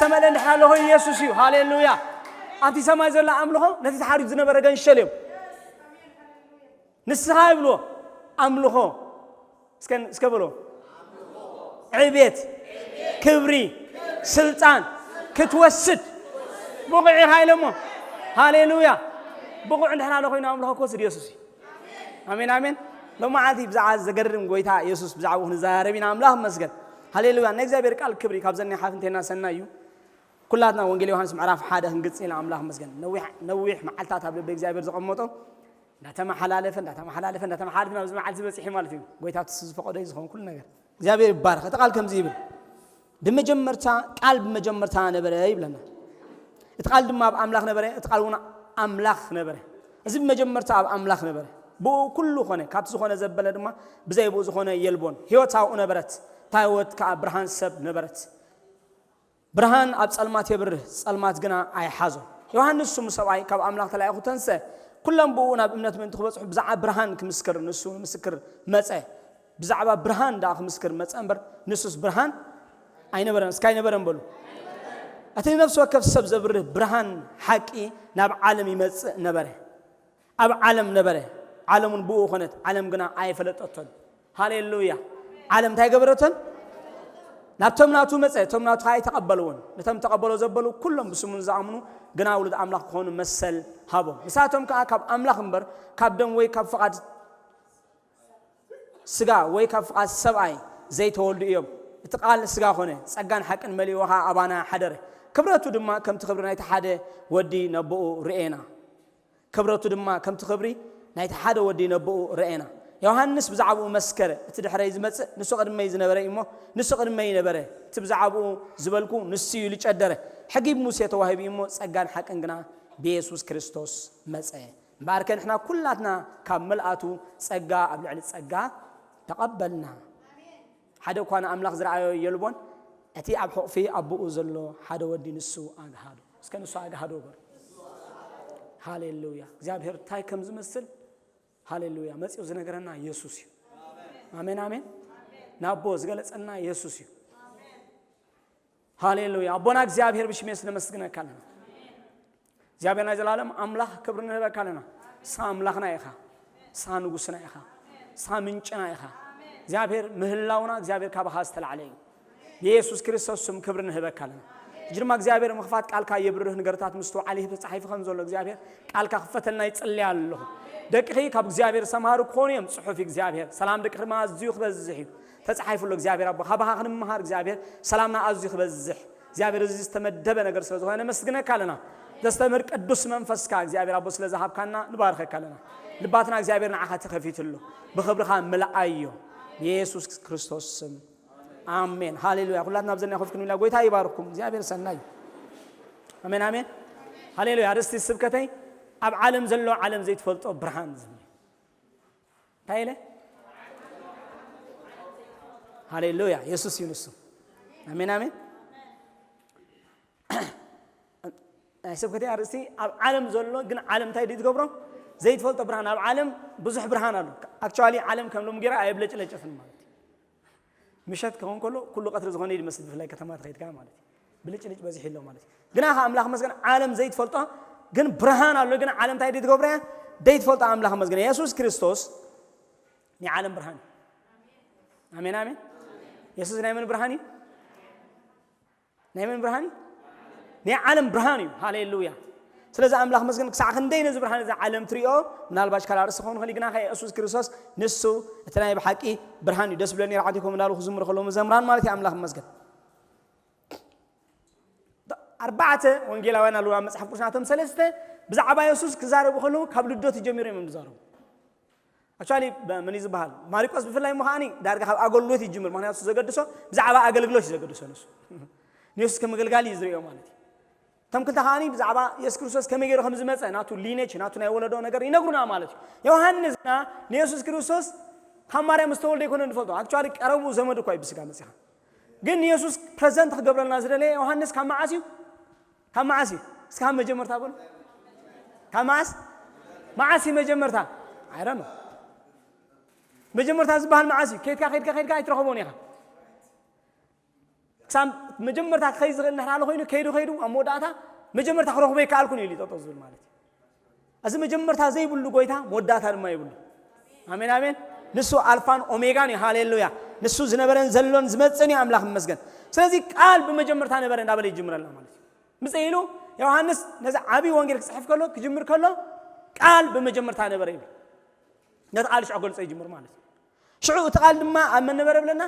ሰማይ እንድሕር ኣሎ ኮይኑ ኢየሱስ እዩ። ሃሌሉያ። ኣብቲ ሰማይ ዘሎ ኣምልኾ ነቲ ተሓሪዱ ዝነበረ ገንሸል እዮም። ንስኻ ይብልዎ ኣምልኾ። እስከ እስከ በሎ። ዕቤት፣ ክብሪ፣ ስልጣን ክትወስድ ብቑዕ ኢኻ ኢሎሞ። ሃሌሉያ። ብቑዕ እንድሕር ኣሎ ኮይኑ ኣምልኾ ክወስድ ኢየሱስ እዩ። ኣሜን ኣሜን። ሎማዓንቲ ብዛዕባ ዘገርም ጎይታ ኢየሱስ ብዛዕባኡ ክንዘራረብ ኢና። ኣምላኽ ይመስገን። ሃሌሉያ። ናይ እግዚኣብሔር ቃል ክብሪ ካብ ዘኒ ሓፍንቴና ሰናይ እዩ። ኩላትና ወንጌል ዮሃንስ ምዕራፍ ሓደ ክንግጽ ኢና። ኣምላኽ ይመስገን። ነዊሕ ነዊሕ መዓልታት ኣብ ልቢ እግዚኣብሔር ዘቐመጦ እንዳተመሓላለፈ እንዳተመሓላለፈ እንዳተመሓላለፈ ናብዚ መዓልቲ በጺሑ ማለት እዩ። ጎይታ ትስ ዝፈቐዶ እዩ ዝኸውን ኩሉ ነገር። እግዚኣብሔር ይባረኽ። እቲ ቃል ከምዚ ይብል፣ ብመጀመርታ ቃል ብመጀመርታ ነበረ ይብለና። እቲ ቃል ድማ ኣብ ኣምላኽ ነበረ፣ እቲ ቃል እውን ኣምላኽ ነበረ። እዚ ብመጀመርታ ኣብ ኣምላኽ ነበረ። ብኡ ኩሉ ኾነ፣ ካብቲ ዝኾነ ዘበለ ድማ ብዘይ ብኡ ዝኾነ የልቦን። ህይወት ኣብኡ ነበረት፣ እታ ህይወት ከኣ ብርሃን ሰብ ነበረት። ብርሃን ኣብ ጸልማት የብርህ፣ ጸልማት ግና ኣይሓዞ። ዮሃንስ ስሙ ሰብኣይ ካብ ኣምላኽ ተላኢኹ ተንሰ። ኩሎም ብኡ ናብ እምነት ምእንቲ ክበጽሑ ብዛዕባ ብርሃን ክምስክር ንሱ ንምስክር መጸ። ብዛዕባ ብርሃን ደኣ ክምስክር መጸ እምበር ንሱስ ብርሃን ኣይነበረን። እስከ ኣይነበረን በሉ። እቲ ንነፍሲ ወከፍ ሰብ ዘብርህ ብርሃን ሓቂ ናብ ዓለም ይመጽእ ነበረ። ኣብ ዓለም ነበረ፣ ዓለም እውን ብኡ ኾነት፣ ዓለም ግና ኣይፈለጠቶን። ሃሌሉያ። ዓለም እንታይ ገበረቶን? ናብቶም ናቱ መጸ፣ እቶም ናቱ ኸኣ ኣይተቐበልዎን። ነቶም ተቐበሎ ዘበሉ ኩሎም ብስሙ ንዝኣምኑ ግና ውሉድ ኣምላኽ ክኾኑ መሰል ሃቦም። ንሳቶም ከኣ ካብ ኣምላኽ እምበር ካብ ደም ወይ ካብ ፍቓድ ስጋ ወይ ካብ ፍቓድ ሰብኣይ ዘይተወልዱ እዮም። እቲ ቃል ስጋ ኾነ፣ ጸጋን ሓቅን መሊእዎ ኸኣ ኣባና ሓደረ። ክብረቱ ድማ ከምቲ ክብሪ ናይቲ ሓደ ወዲ ነቦኡ ርኤና። ክብረቱ ድማ ከምቲ ክብሪ ናይቲ ሓደ ወዲ ነቦኡ ረኤና። ዮሃንስ ብዛዕባኡ መስከረ፣ እቲ ድሕረይ ዝመጽእ ንሱ ቅድመይ ዝነበረ እዩ እሞ፣ ንሱ ቅድመይ ነበረ። እቲ ብዛዕባኡ ዝበልኩ ንሱ እዩ ኢሉ ጨደረ። ሕጊ ብሙሴ ተዋሂቡ እዩ እሞ፣ ጸጋን ሓቅን ግና ብየሱስ ክርስቶስ መጸ። እምበኣርከ ንሕና ኩላትና ካብ ምልኣቱ ጸጋ ኣብ ልዕሊ ጸጋ ተቐበልና። ሓደ እኳ ንኣምላኽ ዝረኣዮ የልቦን፣ እቲ ኣብ ሕቑፊ ኣቦኡ ዘሎ ሓደ ወዲ ንሱ ኣግሃዶ። እስከ ንሱ ኣግሃዶ በሉ። ሃሌሉያ። እግዚኣብሔር እንታይ ከም ዝመስል፣ ሃሌሉያ፣ መጺኡ ዝነገረና የሱስ እዩ። ኣሜን፣ ኣሜን። ንኣቦ ዝገለጸና የሱስ እዩ። ሃሌሉያ። ኣቦና እግዚኣብሔር ብሽሜ ስነመስግነካ ኣለና። እግዚኣብሔር ናይ ዘላለም ኣምላኽ ክብሪ ንህበካ ኣለና። ንስኻ ኣምላኽና ኢኻ። ንስኻ ንጉስና ኢኻ። ንስኻ ምንጭና ኢኻ። እግዚኣብሔር ምህላውና እግዚኣብሔር ካባኻ ዝተላዕለ እዩ። ብየሱስ ክርስቶስ ስም ክብሪ ንህበካ ኣለና። ሕጂ ድማ እግዚኣብሔር ምኽፋት ቃልካ የብርህ፣ ነገርታት ምስትውዓል ይህብ። ተጻሒፉ ከም ዘሎ እግዚኣብሔር ቃልካ ክፈተልና ይጽልያ ኣለኹ። ደቅኺ ካብ እግዚኣብሔር ዝተምሃሩ ክኾኑ እዮም፣ ጽሑፍ እግዚኣብሔር። ሰላም ደቅኺ ድማ ኣዝዩ ክበዝሕ እዩ። ተጻሒፉ ኣሎ እግዚኣብሔር ኣቦ። ካባኻ ክንምሃር እግዚኣብሔር ሰላምና ኣዝዩ ክበዝሕ። እግዚኣብሔር እዚ ዝተመደበ ነገር ስለ ዝኾነ ነመስግነካ ኣለና። ዘስተምህር ቅዱስ መንፈስካ እግዚኣብሔር ኣቦ ስለ ዝሃብካና ንባርከካ ኣለና። ልባትና እግዚኣብሔር ንዓኻ ተኸፊቱ ኣሎ። ብኽብርኻ ምልኣዮ። ብየሱስ ክርስቶስ ስም። ኣሜን። ሃሌሉያ። ኩላትና ኣብ ዘና ኮፍ ክንብል ኢና። ጎይታ ይባርኩም። እግዚኣብሔር ሰናይ። ኣሜን፣ ኣሜን። ሃሌሉያ። ኣርእስቲ ስብከተይ ኣብ ዓለም ዘሎ ዓለም ዘይትፈልጦ ብርሃን ዝብል። እንታይ ኢለ? ሃሌሉያ። የሱስ እዩ ንሱ። ኣሜን፣ ኣሜን። ናይ ስብከተይ ኣርእስቲ ኣብ ዓለም ዘሎ ግን ዓለም እንታይ ድዩ ትገብሮ? ዘይትፈልጦ ብርሃን። ኣብ ዓለም ብዙሕ ብርሃን ኣሎ። ኣክቹዋሊ ዓለም ከም ሎሚ ጌራ ኣየብለጭለጨትን ማለት እዩ። ምሸት ክኸውን ከሎ ኩሉ ቀትሪ ዝኾነ እዩ ዝመስል፣ ብፍላይ ከተማ ተኸይድካ ማለት እዩ። ብልጭልጭ በዚሑ ኣሎ ማለት እዩ። ግና ኸዓ ኣምላኽ መስገን ዓለም ዘይትፈልጦ ግን ብርሃን ኣሎ። ግን ዓለም እንታይ ድዩ ትገብሮ እያ? ዘይትፈልጦ ኣምላኽ መስገን። የሱስ ክርስቶስ ናይ ዓለም ብርሃን እዩ። ኣሜን፣ ኣሜን። የሱስ ናይ መን ብርሃን እዩ? ናይ መን ብርሃን እዩ? ናይ ዓለም ብርሃን እዩ። ሃሌሉያ። ስለዚ ኣምላኽ መስገን ክሳዕ ክንደይ ነዚ ብርሃን እዚ ዓለም ትሪኦ፣ ምናልባሽ ካልእ ኣርእስቲ ክኸውን ይኽእል እዩ፣ ግና ኸ የሱስ ክርስቶስ ንሱ እቲ ናይ ብሓቂ ብርሃን እዩ። ደስ ብለኒ ርዓት ይኮም እንዳሉ ክዝምሩ ከለዉ መዘምራን ማለት እዩ። ኣምላኽ መስገን። ኣርባዕተ ወንጌላውያን ኣለዉ ኣብ መጽሓፍ ቅዱስ፣ ናቶም ሰለስተ ብዛዕባ የሱስ ክዛረቡ ከለዉ ካብ ልደቱ ጀሚሮም እዮም ዝዛረቡ። ኣክቹዋሊ መን እዩ ዝበሃል? ማሪቆስ ብፍላይ እሞ ከዓኒ ዳርጋ ካብ ኣገልግሎት እዩ ዝጅምር። ምኽንያቱ ዘገድሶ ብዛዕባ ኣገልግሎት እዩ ዘገድሶ ንሱ። ንየሱስ ከም ኣገልጋሊ እዩ ዝርእዮ ማለት እዩ። እቶም ክልተ ከዓኒ ብዛዕባ የሱስ ክርስቶስ ከመይ ገይሩ ከም ዝመጸ፣ ናቱ ሊኔጅ፣ ናቱ ናይ ወለዶ ነገር ይነግሩና ማለት እዩ። ዮሃንስ ግና ንየሱስ ክርስቶስ ካብ ማርያም ዝተወልደ ኣይኮነን ዝፈልጦ። ኣክቹዋሊ ቀረብኡ ዘመዱ እኳ እዩ ብስጋ መጺኻ። ግን ንየሱስ ፕረዘንት ክገብረልና ዝደለየ ዮሃንስ ካብ መዓስ እዩ? ካብ መዓስ እዩ? እስከ ካብ መጀመርታ በሉ። ካብ መዓስ? መዓስ እዩ መጀመርታ? I don't know። መጀመርታ ዝበሃል መዓስ እዩ? ከይድካ፣ ከይድካ፣ ከይድካ ኣይትረኽቦን ኢኻ። ክሳብ መጀመርታ ክኸይድ ዝኽእል እንድሕር ኣሎ ኮይኑ፣ ከይዱ ከይዱ ኣብ መወዳእታ መጀመርታ ክረኽቦ ይከኣልኩን እዩ ኢሉ ጠጠው ዝብል ማለት እዩ። እዚ መጀመርታ ዘይብሉ ጎይታ መወዳእታ ድማ ይብሉ። ኣሜን፣ ኣሜን። ንሱ ኣልፋን ኦሜጋን እዩ። ሃሌሉያ። ንሱ ዝነበረን ዘሎን ዝመጽእን እዩ። ኣምላኽ ይመስገን። ስለዚ ቃል ብመጀመርታ ነበረ እንዳበለ ይጅምረልና ማለት እዩ። ምጽእ ኢሉ ዮሃንስ ነዚ ዓብዪ ወንጌል ክጽሕፍ ከሎ፣ ክጅምር ከሎ፣ ቃል ብመጀመርታ ነበረ ይብል። ነቲ ቃል ሽዑ ገልጾ ይጅምር ማለት እዩ። ሽዑ እቲ ቃል ድማ ኣብ መን ነበረ ብለና?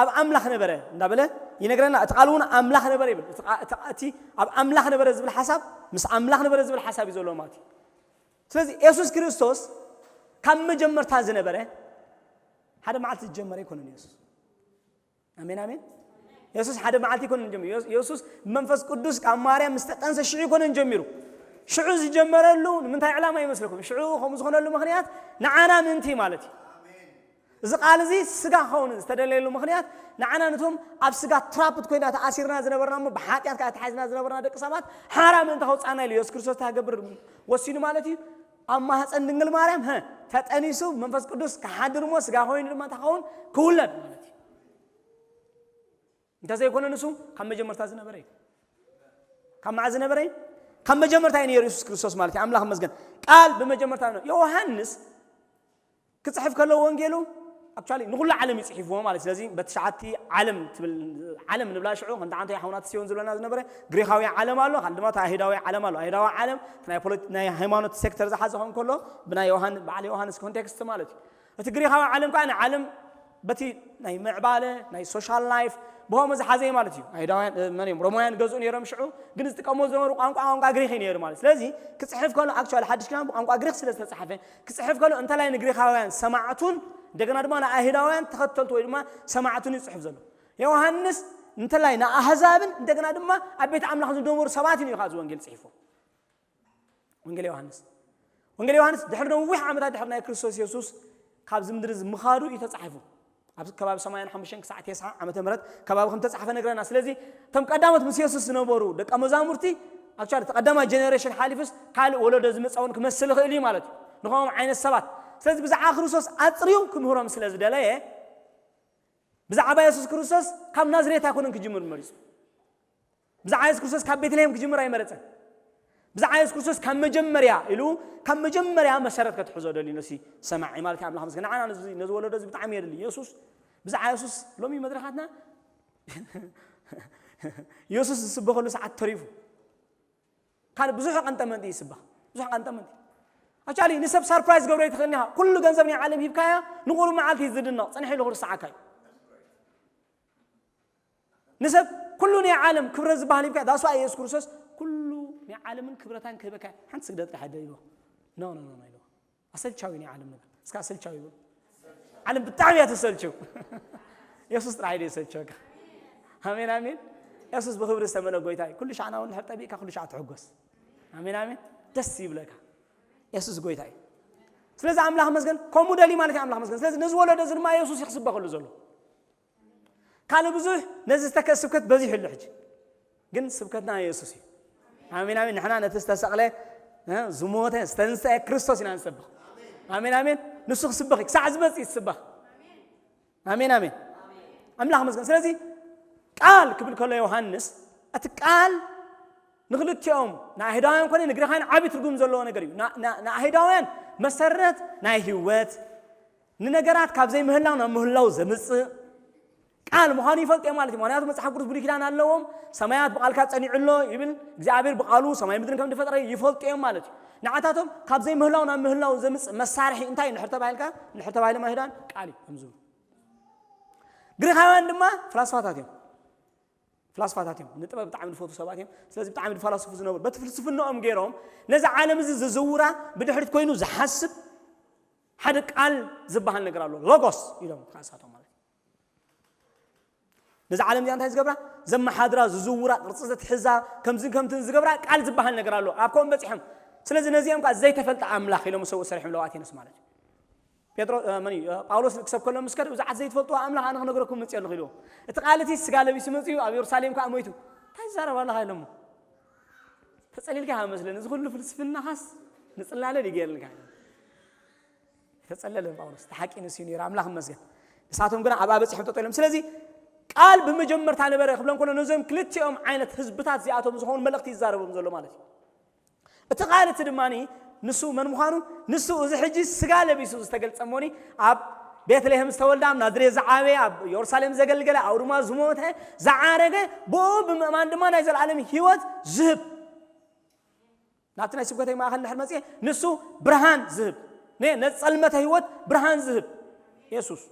ኣብ ኣምላኽ ነበረ እንዳበለ ይነግረና። እቲ ቃል እውን ኣምላኽ ነበረ ይብል። እቲ ቃ-፣ እቲ ቃ-፣ እቲ ኣብ ኣምላኽ ነበረ ዝብል ሓሳብ ምስ ኣምላኽ ነበረ ዝብል ሓሳብ እዩ ዘለዎ ማለት እዩ። ስለዚ የሱስ ክርስቶስ ካብ መጀመርታ ዝነበረ ሓደ መዓልቲ ዝጀመረ ኣይኮነን የሱስ። ኣሜን፣ ኣሜን። የሱስ ሓደ መዓልቲ ኣይኮነን ጀሚሩ። የሱስ ብመንፈስ ቅዱስ ካብ ማርያም ምስ ተጠንሰ ሽዑ ኣይኮነን ጀሚሩ። ሽዑ ዝጀመረሉ ንምንታይ ዕላማ ይመስለኩም? ሽዑ ከምኡ ዝኾነሉ ምኽንያት ንዓና ምእንቲ ማለት እዩ። እዚ ቃል እዚ ስጋ ክኸውን ዝተደለየሉ ምኽንያት ንዓና ነቶም ኣብ ስጋ ትራፕት ኮይና ተኣሲርና ዝነበርና እሞ ብሓጢኣት ከዓ ተሓዝና ዝነበርና ደቂ ሰባት ሓራ ምእንቲ ከውፃና ኢሉ የሱስ ክርስቶስ እንታይ ክገብር ወሲኑ ማለት እዩ? ኣብ ማህፀን ድንግል ማርያም፣ ሀ፣ ተጠኒሱ መንፈስ ቅዱስ ክሓድር እሞ ስጋ ኮይኑ ድማ እንታይ ክኸውን? ክውለድ ማለት እዩ። እንተዘይኮነ ንሱ ካብ መጀመርታ ዝነበረ እዩ። ካብ መዓዝ ዝነበረ እዩ? ካብ መጀመርታ እዩ ነይሩ የሱስ ክርስቶስ ማለት እዩ። ኣምላኽ ይመስገን። ቃል ብመጀመርታ ነው። ዮሃንስ ክጽሕፍ ከሎ ወንጌሉ ኣክቹዋሊ ንኹሉ ዓለም እዩ ጽሒፍዎ ማለት እዩ። ስለዚ በቲ ሸዓቲ ዓለም ትብል፣ ዓለም ንብላ ሽዑ ከምቲ ዓንቶ ሓውና ሲዮን ዝብለና ዝነበረ ግሪኻዊ ዓለም ኣሎ፣ ካልእ ድማ እቲ ኣይሁዳዊ ዓለም ኣሎ። ኣይሁዳዊ ዓለም እቲ ናይ ፖለቲ-፣ ናይ ሃይማኖት ሴክተር ዝሓዘ ክኸውን ከሎ ብናይ ዮሃን-፣ በዓል ዮሃንስ ኮንቴክስት ማለት እዩ። እቲ ግሪኻዊ ዓለም ከዓ ንዓለም በቲ ናይ ምዕባለ ናይ ሶሻል ላይፍ ብኸምኡ ዝሓዘ እዩ ማለት እዩ። ኣይሁዳውያን፣ እ፣ መን እዮም? ሮማውያን ገዝኡ ነይሮም ሽዑ፣ ግን ዝጥቀምዎ ዝነበሩ ቋንቋ ቋንቋ ግሪኽ እዩ ነይሩ ማለት። ስለዚ ክጽሕፍ ከሎ ኣክቹዋሊ ሓድሽ ኪዳን ብቋንቋ ግሪኽ ስለ ዝተጻሕፈ ክጽሕፍ ከሎ እንተላይ ንግሪኻውያን ሰማዕቱን እንደገና ድማ ንኣይሁዳውያን ተኸተልቱ ወይ ድማ ሰማዕቱን እዩ ዝጽሕፍ ዘሎ። ዮሃንስ እንተላይ ንኣህዛብን እንደገና ድማ ኣብ ቤት ኣምላኽ ዝነበሩ ሰባትን እዩ ከዓ እዚ ወንጌል ጽሒፉ። ወንጌል ዮሃንስ። ወንጌል ዮሃንስ ድሕሪ ነዊሕ ዓመታት ድሕሪ ናይ ክርስቶስ የሱስ ካብዚ ምድሪ እዚ ምኻዱ እዩ ተጻሒፉ። ኣብ ከባቢ ሰማንያን ሓሙሽተን ክሳዕ ተስዓ ዓመተ ምህረት ከባቢ ከም ተጻሕፈ ነግረና። ስለዚ እቶም ቀዳሞት ምስ የሱስ ዝነበሩ ደቀ መዛሙርቲ ኣክቹዋሊ እቲ ቀዳማይ ጀነሬሽን ሓሊፉስ ካልእ ወለዶ ዝመጻ እውን ክመስል ይኽእል እዩ ማለት እዩ። ንኸምኦም ዓይነት ሰባት። ስለዚ ብዛዕባ ክርስቶስ ኣጽርዩ ክምህሮም ስለ ዝደለየ ብዛዕባ የሱስ ክርስቶስ ካብ ናዝሬት ኣይኮነን ክጅምር መሪጹ። ብዛዕባ የሱስ ክርስቶስ ካብ ቤተልሔም ክጅምር ኣይመረጸን። ብዛዕባ የሱስ ክርስቶስ ካብ መጀመርያ ኢሉ ካብ መጀመርያ መሰረት ከትሕዞ ደልዩ ነሲ ሰማዒ ማለት እዩ። ኣምላኽ ምስጋና ንዓና ነዚ፣ ነዚ ወለዶ እዚ ብጣዕሚ የድሊ። የሱስ፣ ብዛዕባ የሱስ ሎሚ መድረኻትና የሱስ ዝስበኸሉ ሰዓት ተሪፉ። ካልእ ብዙሕ ቀንጠመንጢ ይስበኽ። ብዙሕ ቀንጠመንጢ። ኣክቹዋሊ ንሰብ ሰርፕራይዝ ገብሮ ይትኽእል ኢኻ። ኩሉ ገንዘብ ናይ ዓለም ሂብካያ ንቁሩብ መዓልቲ ዝድነቕ፣ ጽንሕ ኢሉ ክርስዓካ እዩ። ንሰብ ኩሉ ናይ ዓለም ክብረት ዝበሃል ሂብካ፣ that's why የሱስ ክርስቶስ ኩሉ ናይ ዓለምን ክብረታን ክህበካ ሓንቲ ስግደት ጥራሕ ደልዎ። ኖ፣ ኖ፣ ኖ፣ ኖ ኢልዎ። ኣሰልቻዊ ናይ ዓለም ነገር። እስከ ኣሰልቻዊ ይበሉ። ዓለም ብጣዕሚ እያ ተሰልችው። የሱስ ጥራሕ እዩ ዘሰልቸወካ። ኣሜን፣ ኣሜን። የሱስ ብኽብሪ ዝተመልአ ጎይታ እዩ። ኩሉ ሻዕ ናብኡ እንድሕር ጠቢቕካ ኩሉ ሻዕ ትሕጎስ። ኣሜን፣ ኣሜን። ደስ ይብለካ። የሱስ ጎይታ እዩ። ስለዚ ኣምላኽ መስገን፣ ከምኡ ደሊ ማለት እዩ ኣምላኽ መስገን። ስለዚ ነዚ ወለዶ እዚ ድማ የሱስ እዩ ክስበኸሉ ዘሎ። ካልእ ብዙሕ ነዚ ዝተከ-፣ ስብከት በዚሑ ኣሎ ሕጂ። ግን ስብከትና የሱስ እዩ። ኣሜን፣ ኣሜን። ንሕና ነቲ ዝተሰቕለ፣ እ፣ ዝሞተ፣ ዝተንስአ ክርስቶስ ኢና ንሰብኽ። ኣሜን፣ ኣሜን። ንሱ ክስበኽ እዩ። ክሳዕ ዝመጽእ ይስበኽ። ኣሜን፣ ኣሜን። ኣምላኽ መስገን። ስለዚ ቃል ክብል ከሎ ዮሃንስ፣ እቲ ቃል ንክልቲኦም ንኣይሁዳውያን ኮነ ንግሪኻውያን ዓቢ ትርጉም ዘለዎ ነገር እዩ። ና-፣ ና-፣ ንኣይሁዳውያን መሰረት ናይ ህይወት፣ ንነገራት ካብ ዘይምህላው ናብ ምህላው ዘምጽእ ቃል ምዃኑ ይፈልጡ እዮም ማለት እዩ። ምኽንያቱ መጽሓፍ ቅዱስ ብሉይ ኪዳን ኣለዎም። ሰማያት ብቓልካ ጸኒዑ ኣሎ ይብል እግዚኣብሔር፣ ብቓሉ ሰማይ ምድርን ከም ዝፈጠረ ይፈልጡ እዮም ማለት እዩ። ንዓታቶም ካብ ዘይምህላው ናብ ምህላው ዘምጽእ መሳርሒ እንታይ እዩ እንድሕር ተባሂልካ፣ እንድሕር ተባሂሎም ኣይሁዳውያን ቃል እዩ ከም ዝብሉ። ግሪኻውያን ድማ ፍላስፋታት እዮም። ፍላስፋታት እዮም። ንጥበብ ብጣዕሚ ዝፈትዉ ሰባት እዮም። ስለዚ ብጣዕሚ ዝፈላስፉ ዝነበሩ። በቲ ፍልስፍናኦም ገይሮም ነዚ ዓለም እዚ ዝዝውራ ብድሕሪት ኮይኑ ዝሓስብ ሓደ ቃል ዝበሃል ነገር ኣሎ። ሎጎስ ኢሎም ንሳቶም ማለት እዩ። ነዚ ዓለም እዚኣ እንታይ ዝገብራ? ዘመሓድራ፣ ዝዝውራ፣ ቅርጺ ዘትሕዛ፣ ከምዝን ከምትን ዝገብራ ቃል ዝበሃል ነገር ኣሎ። ኣብ ከምኡ በጺሖም። ስለዚ ነዚኦም ከዓ ዘይተፈልጠ ኣምላኽ ኢሎም ሰብኡ ሰሪሖም ኣለዉ ኣቴነስ ማለት እዩ። ጴጥሮ-፣ እ፣ መን እዩ? እ፣ ጳውሎስ ክሰብከሎም ምስ ከደ፣ "ብዙሓት ዘይትፈልጥዎ ኣምላኽ ኣነ ክነግረኩም መጺእ ኣለኹ" ኢልዎም። እቲ ቃል እቲ ስጋ ለቢሱ መጺኡ፣ ኣብ የሩሳሌም ከኣ ሞይቱ። "እንታይ ትዛረብ ኣለኻ?" ኢሎሞ። "ተጸሊልካ ኢኻ መስለኒ፣ እዚ ኩሉ ፍልስፍናኻስ ንጽላለ ድዩ ገይርልካ?" ተጸለለ ጳውሎስ። እቲ ሓቂ ንሱ እዩ ነይሩ፣ ኣምላኽ ይመስገን። ንሳቶም ግና ኣብኣ በጺሖም ጠጠው ኢሎም። ስለዚ፣ ቃል ብመጀመርታ ነበረ ክብለን ከሎ ነዞም ክልቲኦም ዓይነት ህዝብታት እዚኣቶም ዝኾኑ መልእኽቲ ይዛረቦም ዘሎ ማለት እዩ። እቲ ቃል እቲ ድማ ንሱ መን ምዃኑ፣ ንሱ እዚ ሕጂ ስጋ ለቢሱ ዝተገልጸ እሞኒ ኣብ ቤትልሔም ዝተወልደ፣ ኣብ ናዝሬት ዝዓበየ፣ ኣብ ኢየሩሳሌም ዘገልገለ፣ ኣብኡ ድማ ዝሞተ፣ ዝዓረገ፣ ብኡ ብምእማን ድማ ናይ ዘለኣለም ህይወት ዝህብ፣ ናብቲ ናይ ስብከተይ ማእኸል እንድሕር መፅየ፣ ንሱ ብርሃን ዝህብ፣ ነ- ነቲ ጸልመተ ህይወት ብርሃን ዝህብ የሱስ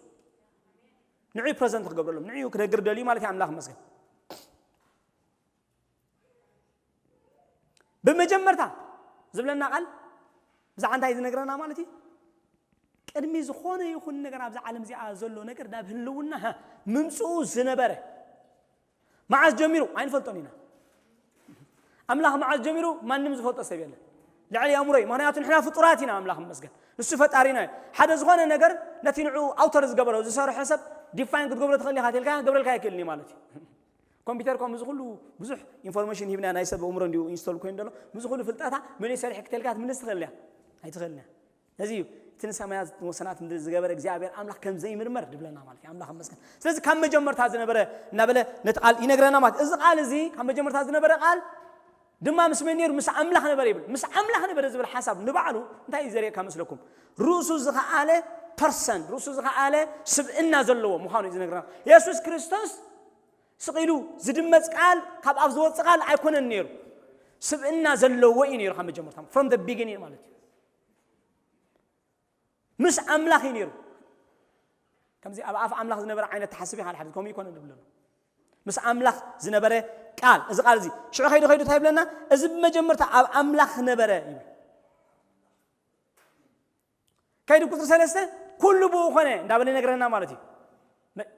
ንዕኡ ፕረዘንት ክገብረሎም፣ ንዕኡ ክነግር ደልዩ ማለት እዩ። ኣምላኽ ይመስገን። ብመጀመርታ ዝብለና ቃል ብዛዕባ እንታይ ዝነግረና ማለት እዩ? ቅድሚ ዝኾነ ይኹን ነገር ኣብዚ ዓለም እዚኣ ዘሎ ነገር ናብ ህልውና፣ ሃ፣ ምምፅኡ ዝነበረ፣ መዓዝ ጀሚሩ ኣይንፈልጦን ኢና። ኣምላኽ መዓዝ ጀሚሩ ማንም ዝፈልጦ ሰብ የለን ልዕሊ ኣእምሮ እዩ። ምኽንያቱ ንሕና ፍጡራት ኢና። ኣምላኽ ይመስገን፣ ንሱ ፈጣሪና እዩ። ሓደ ዝኾነ ነገር ነቲ ንዕኡ ኣውተር ዝገበሮ፣ ዝሰርሖ ሰብ ዲፋይን ክትገብሮ ትኽእል ኢኻ ተልካዮ ክገብረልካ ኣይክእልን እዩ ማለት እዩ። ኮምፒውተር እኮ ምስዚ ኩሉ ብዙሕ ኢንፎርሜሽን ሂብና፣ ናይ ሰብ ኣእምሮ እንዲሁ ኢንስቶል ኮይኑ ዘሎ፣ ምስዚ ኩሉ ፍልጠታ መን እዩ ሰሪሑ ክተልካ ትምልስ ትኽእል እያ? ኣይትኽእልን እያ። ነዚ እዩ እቲ ንሰማያት ወሰናት ምድሪ ዝገበረ እግዚኣብሔር ኣምላኽ ከም ዘይምርመር ድብለና ማለት እዩ። ኣምላኽ ይመስገን። ስለዚ ካብ መጀመርታ ዝነበረ እናበለ ነቲ ቃል ይነግረና ማለት እዩ። እዚ ቃል እዚ ካብ መጀመርታ ዝነበረ ቃል ድማ ምስ መን ነይሩ? ምስ ኣምላኽ ነበረ ይብል። ምስ ኣምላኽ ነበረ ዝብል ሓሳብ ንባዕሉ እንታይ እዩ ዘርእየካ መስለኩም? ርእሱ ዝኸኣለ ፐርሰን፣ ርእሱ ዝኸኣለ ስብእና ዘለዎ ምዃኑ እዩ ዝነግረና። የሱስ ክርስቶስ ስቕ ኢሉ ዝድመፅ ቃል፣ ካብ ኣፍ ዝወፅእ ቃል ኣይኮነን ነይሩ። ስብእና ዘለዎ እዩ ነይሩ ካብ መጀመርታ፣ from the beginning ማለት እዩ። ምስ ኣምላኽ እዩ ነይሩ። ከምዚ ኣብ ኣፍ ኣምላኽ ዝነበረ ዓይነት ተሓስብ ኢኻ፣ ሓደ ከምኡ ይኮነ ንብለሉ። ምስ ኣምላኽ ዝነበረ ቃል፣ እዚ ቃል እዚ ሽዑ ከይዱ ከይዱ እንታይ ይብለና? እዚ ብመጀመርታ ኣብ ኣምላኽ ነበረ ይብል። ከይዱ ቁፅሪ ሰለስተ፣ ኩሉ ብኡ ኮነ እንዳበለ ይነግረና ማለት እዩ። መ-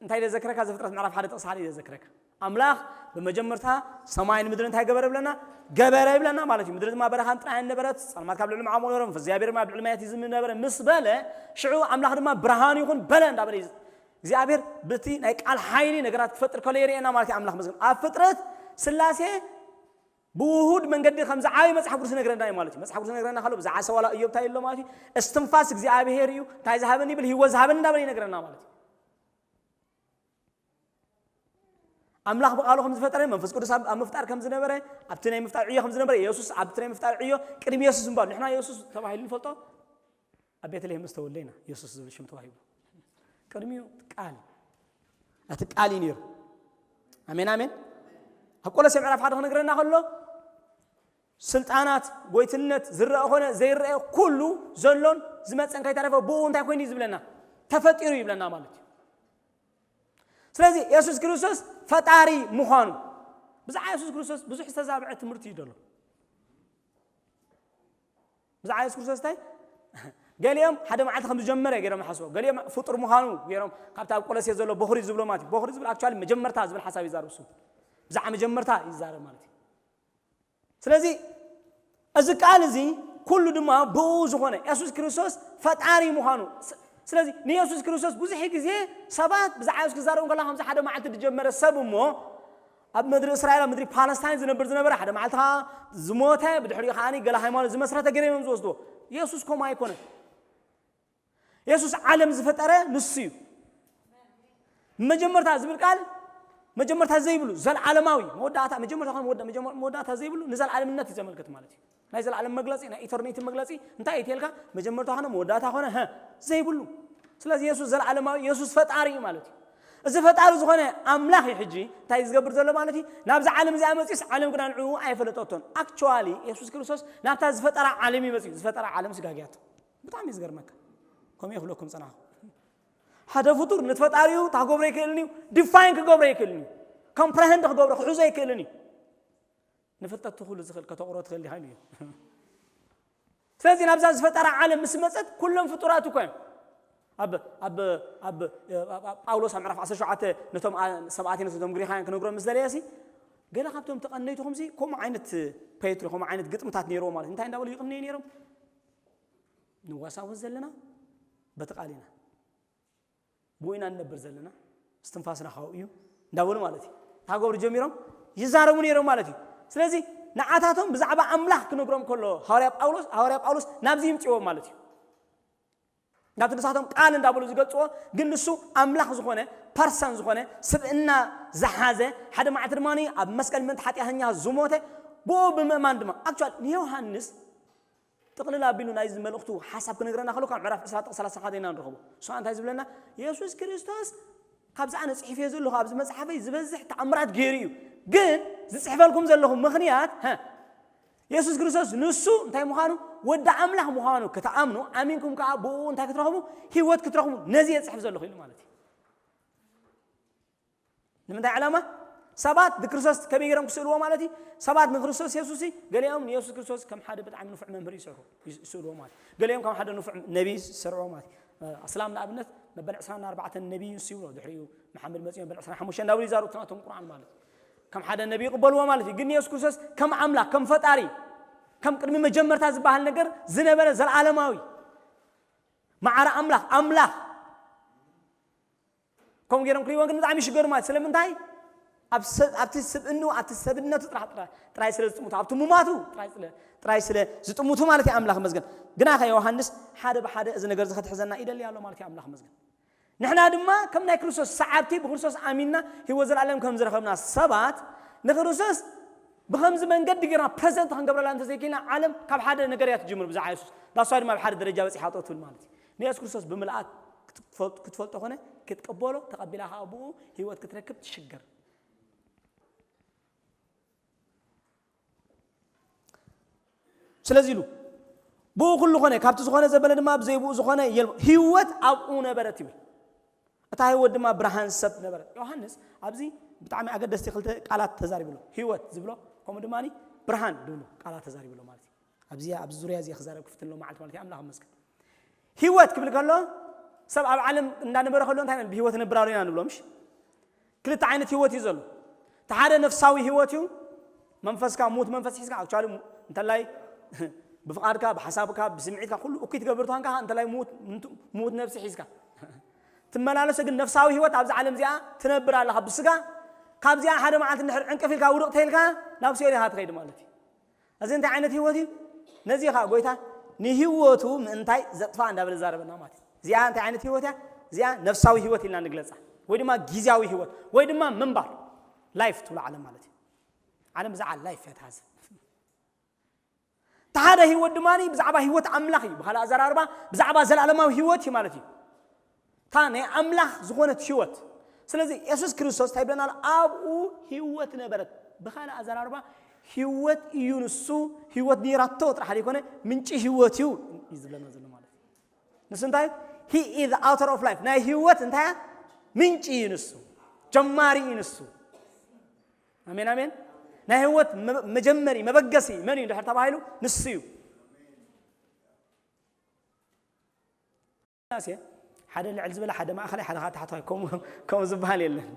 እንታይ ዘዘክረካ? ዘፍጥረት ምዕራፍ ሓደ ጥቕሲ ሓደ እዩ ዘዘክረካ። ኣምላኽ ብመጀመርታ ሰማይን ምድሪ እንታይ ገበረ ብለና? ገበረ ይብለና ማለት እዩ። ምድሪ ድማ በረኻን ጥራይን ነበረት፣ ጸልማት ካብ ልዕሊ መዓሙቕ ነበረ፣ መንፈስ እግዚኣብሔር ድማ ኣብ ልዕሊ ማያት ይዝንብ ነበረ ምስ በለ፣ ሽዑ ኣምላኽ ድማ ብርሃን ይኹን በለ እንዳበለ እዩ። እግዚኣብሔር በቲ ናይ ቃል ሓይሊ ነገራት ክፈጥር ከሎ የርእየና ማለት እዩ። ኣምላኽ መስገን ኣብ ፍጥረት ስላሴ ብውሁድ መንገዲ ከም ዝዓበየ መጽሓፍ ቅዱስ ይነግረና እዩ ማለት እዩ። መጽሓፍ ቅዱስ ይነግረና ከሎ ብዛዕባ ሰብ ዋላ እዮብ እንታይ ኣሎ ማለት እዩ? እስትንፋስ እግዚኣብሔር እዩ፣ እንታይ ዝሃበኒ ይብል፣ ህይወት ዝሃበኒ እንዳበለ ይነግረና ማለት እዩ። ኣምላኽ ብቃሉ ከም ዝፈጠረ፣ መንፈስ ቅዱስ ኣብ ኣብ ምፍጣር ከም ዝነበረ፣ ኣብቲ ናይ ምፍጣር ዕዮ ከም ዝነበረ፣ የሱስ ኣብቲ ናይ ምፍጣር ዕዮ ቅድሚ የሱስ ምባሉ፣ ንሕና የሱስ ተባሂሉ ንፈልጦ ኣብ ቤተልሔም ምስ ተወልደ ኢና የሱስ ዝብል ሽም ተዋሂቡ። ቅድሚኡ ቃል፣ እቲ ቃል እዩ ነይሩ። ኣሜን፣ ኣሜን። ኣብ ቆሎሴ ምዕራፍ ሓደ ክነግረና ከሎ ስልጣናት፣ ጎይትነት፣ ዝረአ ኮነ ዘይረአ ኩሉ ዘሎን ዝመፀን ከይተረፈ ብኡ እንታይ ኮይኑ እዩ ዝብለና? ተፈጢሩ ይብለና ማለት እዩ። ስለዚ የሱስ ክርስቶስ ፈጣሪ ምዃኑ ብዛዕባ የሱስ ክርስቶስ ብዙሕ ዝተዛብዐ ትምህርቲ እዩ ዘሎ። ብዛዕባ የሱስ ክርስቶስ እንታይ? ገሊኦም ሓደ መዓልቲ ከም ዝጀመረ ገይሮም ሓስቦ፣ ገሊኦም ፍጡር ምዃኑ ገይሮም ካብቲ ኣብ ቆሎሴ ዘሎ በኹሪ ዝብሎ ማለት እዩ። በኹሪ ዝብል ኣክቹዋሊ መጀመርታ ዝብል ሓሳብ ይዛረብ እሱ። ብዛዕባ መጀመርታ ይዛረብ ማለት እዩ። ስለዚ እዚ ቃል እዚ ኩሉ ድማ ብኡ ዝኾነ የሱስ ክርስቶስ ፈጣሪ ምዃኑ። ስ- ስለዚ ንየሱስ ክርስቶስ ብዙሕ ግዜ ሰባት ብዛዕባ የሱስ ክዛረቡ ከላ ከምዚ ሓደ መዓልቲ ዝጀመረ ሰብ እሞ ኣብ ምድሪ እስራኤል ኣብ ምድሪ ፓለስታይን ዝነብር ዝነበረ ሓደ መዓልቲ ከዓ ዝሞተ ብድሕሪኡ ከዓ ገለ ሃይማኖት ዝመስረተ ገይሮም እዮም ዝወስድዎ። የሱስ ከምኡ ኣይኮነን። የሱስ ዓለም ዝፈጠረ ንሱ እዩ። መጀመርታ ዝብል ቃል መጀመርታ ዘይብሉ ዘልዓለማዊ መወዳእታ መጀመርታ ኮነ መወዳ- መጀመር- መወዳእታ ዘይብሉ ንዘልዓለምነት እዩ ዘመልክት ማለት እዩ። ናይ ዘልዓለም መግለፂ ናይ ኢተርኒቲ መግለፂ እንታይ እዩ ትልካ? መጀመርታ ኮነ መወዳእታ ኮነ ሀ ዘይብሉ። ስለዚ የሱስ ዘልዓለማዊ የሱስ ፈጣሪ እዩ ማለት እዩ። እዚ ፈጣሪ ዝኾነ ኣምላኽ እዩ ሕጂ እንታይ ዝገብር ዘሎ ማለት እዩ? ናብዛ ዓለም እዚኣ መፂኡስ ዓለም ግና ንዕኡ ኣይፈለጠቶን። ኣክቹዋሊ የሱስ ክርስቶስ ናብታ ዝፈጠራ ዓለም እዩ መፂኡ። ዝፈጠራ ዓለም ስጋግያቶ ብጣዕሚ እዩ ዝገርመካ። ከምኡ ይኽብለኩም ጸናኹ። ሓደ ፍጡር ንፈጣሪኡ ታገብሮ ይክእልን እዩ፣ ዲፋይን ክገብሮ ይክእልን እዩ፣ ኮምፕረሄንድ ክገብሮ ክሕዞ ይክእልን እዩ። ንፍልጠት ትኹሉ ዝኽእል ከተቑሮ ትኽእል ዲኻ ኢሉ እዩ። ስለዚ ናብዛ ዝፈጠራ ዓለም ምስ መጸት ኩሎም ፍጡራት እኮ እዮም። ኣብ ኣብ ኣብ ኣብ ጳውሎስ ኣብ ምዕራፍ ዓሰርተ ሸውዓተ ነቶም ኣ- ሰብኣቴን ነቶም ግሪኻውያን ክነግሮም ምስ ደለየ ሲ ገለ ካብቶም ተቐነይቱ ከምዚ ከምኡ ዓይነት ፖየትሪ ከምኡ ዓይነት ግጥምታት ነይርዎ ማለት እንታይ እንዳበሉ ይቕነዩ ነይሮም? ንዋሳወስ ዘለና በቲ ቃል ኢና። ብኡ ኢና ንነብር ዘለና፣ እስትንፋስና ካብኡ እዩ እንዳበሉ ማለት እዩ። እንታይ ክገብሩ ጀሚሮም? ይዛረቡ ነይሮም ማለት እዩ። ስለዚ ንዓታቶም ብዛዕባ ኣምላኽ ክነግሮም ከሎ ሃዋርያ ጳውሎስ ሃዋርያ ጳውሎስ ናብዚ ይምፅዎም ማለት እዩ። ናብቲ ንሳቶም ቃል እንዳበሉ ዝገልጽዎ፣ ግን ንሱ ኣምላኽ ዝኾነ፣ ፐርሰን ዝኾነ፣ ስብእና ዝሓዘ፣ ሓደ መዓልቲ ድማ ኣብ መስቀል ምእንቲ ሓጢኣተኛ ዝሞተ፣ ብኡ ብምእማን ድማ። ኣክቹዋሊ ንዮሃንስ ጥቕልል ኣቢሉ ናይዚ መልእኽቱ ሓሳብ ክነግረና ከሎ ካብ ምዕራፍ ዕስራ ጥቕሲ ሰላሳ ሓደ ኢና ንረኽቦ። እሱ እንታይ ዝብለና? የሱስ ክርስቶስ ካብዚ ኣነ ጽሒፈዮ ዘለኹ ኣብዚ መጽሓፈይ ዝበዝሕ ተኣምራት ገይሩ እዩ። ግን ዝጽሕፈልኩም ዘለኹ ምኽንያት፣ የሱስ ክርስቶስ ንሱ እንታይ ምዃኑ፣ ወዲ ኣምላኽ ምዃኑ ክትኣምኑ፣ ኣሚንኩም ከኣ ብኡ እንታይ ክትረኽቡ? ህይወት ክትረኽቡ ነዚ እየ ጽሕፍ ዘለኹ ኢሉ ማለት እዩ። ንምንታይ ዕላማ? ሰባት ንክርስቶስ ከመይ ገይሮም ክስእልዎ ማለት እዩ? ሰባት ንክርስቶስ የሱስ ገሊኦም ንየሱስ ክርስቶስ ከም ሓደ ብጣዕሚ ንፉዕ መምህር ይሰርሑ ይስእልዎ ማለት እዩ። ገሊኦም ከም ሓደ ንፉዕ ነቢይ ይሰርዕዎ ማለት እዩ። ኣስላም ንኣብነት መበል ዕስራን ኣርባዕተን ነቢይ ንሱ ይብሎ፣ ድሕሪኡ መሓመድ መጺኡ መበል ዕስራን ሓሙሽተን እንዳበሉ ይዛረቡ ናቶም ቁርኣን ማለት እዩ። ከም ሓደ ነቢይ ይቕበልዎ ማለት እዩ። ግን ንየሱስ ክርስቶስ ከም ኣምላኽ፣ ከም ፈጣሪ፣ ከም ቅድሚ መጀመርታ ዝበሃል ነገር ዝነበረ ዘለዓለማዊ ማዕረ ኣምላኽ ኣምላኽ ከምኡ ገይሮም ክርእይዎ ግን ብጣዕሚ ይሽገሩ ማለት። ስለምንታይ? ኣብቲ ስብእኑ ኣብቲ ሰብነቱ ጥራሕ ጥራይ ስለ ዝጥምቱ ኣብቲ ሙማቱ ጥራይ ስለ ዝጥምቱ ማለት እዩ። ኣምላኽ መስገን ግና ከ ዮሃንስ ሓደ ብሓደ እዚ ነገር እዚ ክትሕዘና ይደሊ ኣሎ ማለት እዩ። ኣምላኽ መስገን ንሕና ድማ ከም ናይ ክርስቶስ ሰዓብቲ ብክርስቶስ ኣሚንና ህይወት ዘለኣለም ከም ዝረኸብና ሰባት ንክርስቶስ ብከምዚ መንገዲ ጌርና ፕረዘንት ክንገብረላ እንተዘይክልና ዓለም ካብ ሓደ ነገር እያ ትጅምር ብዛዕባ የሱስ ዳስዋ ድማ ኣብ ሓደ ደረጃ በፂሓ ጠው ትብል ማለት እዩ። ንየሱስ ክርስቶስ ብምልኣት ክትፈልጦ ኮነ ክትቀበሎ ተቐቢላ ከዓ ብኡ ህይወት ክትረክብ ትሽገር። ስለዚ ኢሉ ብኡ ኩሉ ኮነ ካብቲ ዝኾነ ዘበለ ድማ ብዘይብኡ ዝኾነ የልቦ ህይወት ኣብኡ ነበረት ይብል። እታ ህይወት ድማ ብርሃን ሰብ ነበረት። ዮሃንስ ኣብዚ ብጣዕሚ ኣገደስቲ ክልተ ቃላት ተዛሪብሎ። ህይወት ዝብሎ ከምኡ ድማ ብርሃን ዝብሎ ቃላት ተዛሪብሎ ማለት እዩ። ኣብዚ ኣብዚ ዙርያ እዚ ክዛረብ ክፍትን ሎ ማለት ማለት ኣምላኽ መስገን ህይወት ክብል ከሎ ሰብ ኣብ ዓለም እንዳነበረ ከሎ እንታይ ብህይወት ነብራሉ ኢና ንብሎ ምሽ ክልተ ዓይነት ህይወት እዩ ዘሎ። እቲ ሓደ ነፍሳዊ ህይወት እዩ። መንፈስካ ሙት መንፈስ ሒዝካ ኣክቹዋሊ እንተላይ ብፍቓድካ ብሓሳብካ ብስምዒትካ ኩሉ እኩይ ትገብር ትኾንካ እንተላይ ሙት ሙት ነፍሲ ሒዝካ ትመላለሰ ግን ነፍሳዊ ህይወት ኣብዚ ዓለም እዚኣ ትነብር ኣለኻ ብስጋ ካብዚኣ ሓደ መዓልቲ እንድሕር ዕንቅፍ ኢልካ ውድቕ ተይልካ ናብ ሲኦል ኢኻ ትኸይድ ማለት እዩ። እዚ እንታይ ዓይነት ህይወት እዩ? ነዚ ኸዓ ጎይታ ንህይወቱ ምእንታይ ዘጥፋ እንዳበለ ዛረበና ማለት እዩ። እዚኣ እንታይ ዓይነት ህይወት እያ? እዚኣ ነፍሳዊ ህይወት ኢልና ንግለጻ ወይ ድማ ግዝያዊ ህይወት ወይ ድማ ምንባር ላይፍ ትብሎ ዓለም ማለት እዩ። ዓለም ብዛዕባ ላይፍ እያ ትሓስብ። እቲ ሓደ ህይወት ድማ ብዛዕባ ህይወት ኣምላኽ እዩ። ብኻልእ ኣዘራርባ ብዛዕባ ዘለኣለማዊ ህይወት እዩ ማለት እዩ። እታ ናይ ኣምላኽ ዝኾነት ህይወት። ስለዚ የሱስ ክርስቶስ እንታይ ይብለና ኣሎ? ኣብኡ ህይወት ነበረት። ብኻልእ ኣዘራርባ ህይወት እዩ ንሱ። ህይወት ነይራቶ ጥራሕ ዘይኮነ ምንጪ ህይወት እዩ እዩ ዝብለና ዘሎ ማለት እዩ። ንሱ እንታይ he is the author of life ናይ ህይወት እንታይ ምንጪ እዩ ንሱ። ጀማሪ እዩ ንሱ። ኣሜን ኣሜን። ናይ ህይወት መጀመሪ መበገሲ መን እዩ ድሕር ተባሂሉ ንሱ እዩ። ሓደ ልዕል ዝበለ ሓደ ማእኸላይ ሓደ ከዓ ታሕተዋይ ከምኡ ዝበሃል የለን።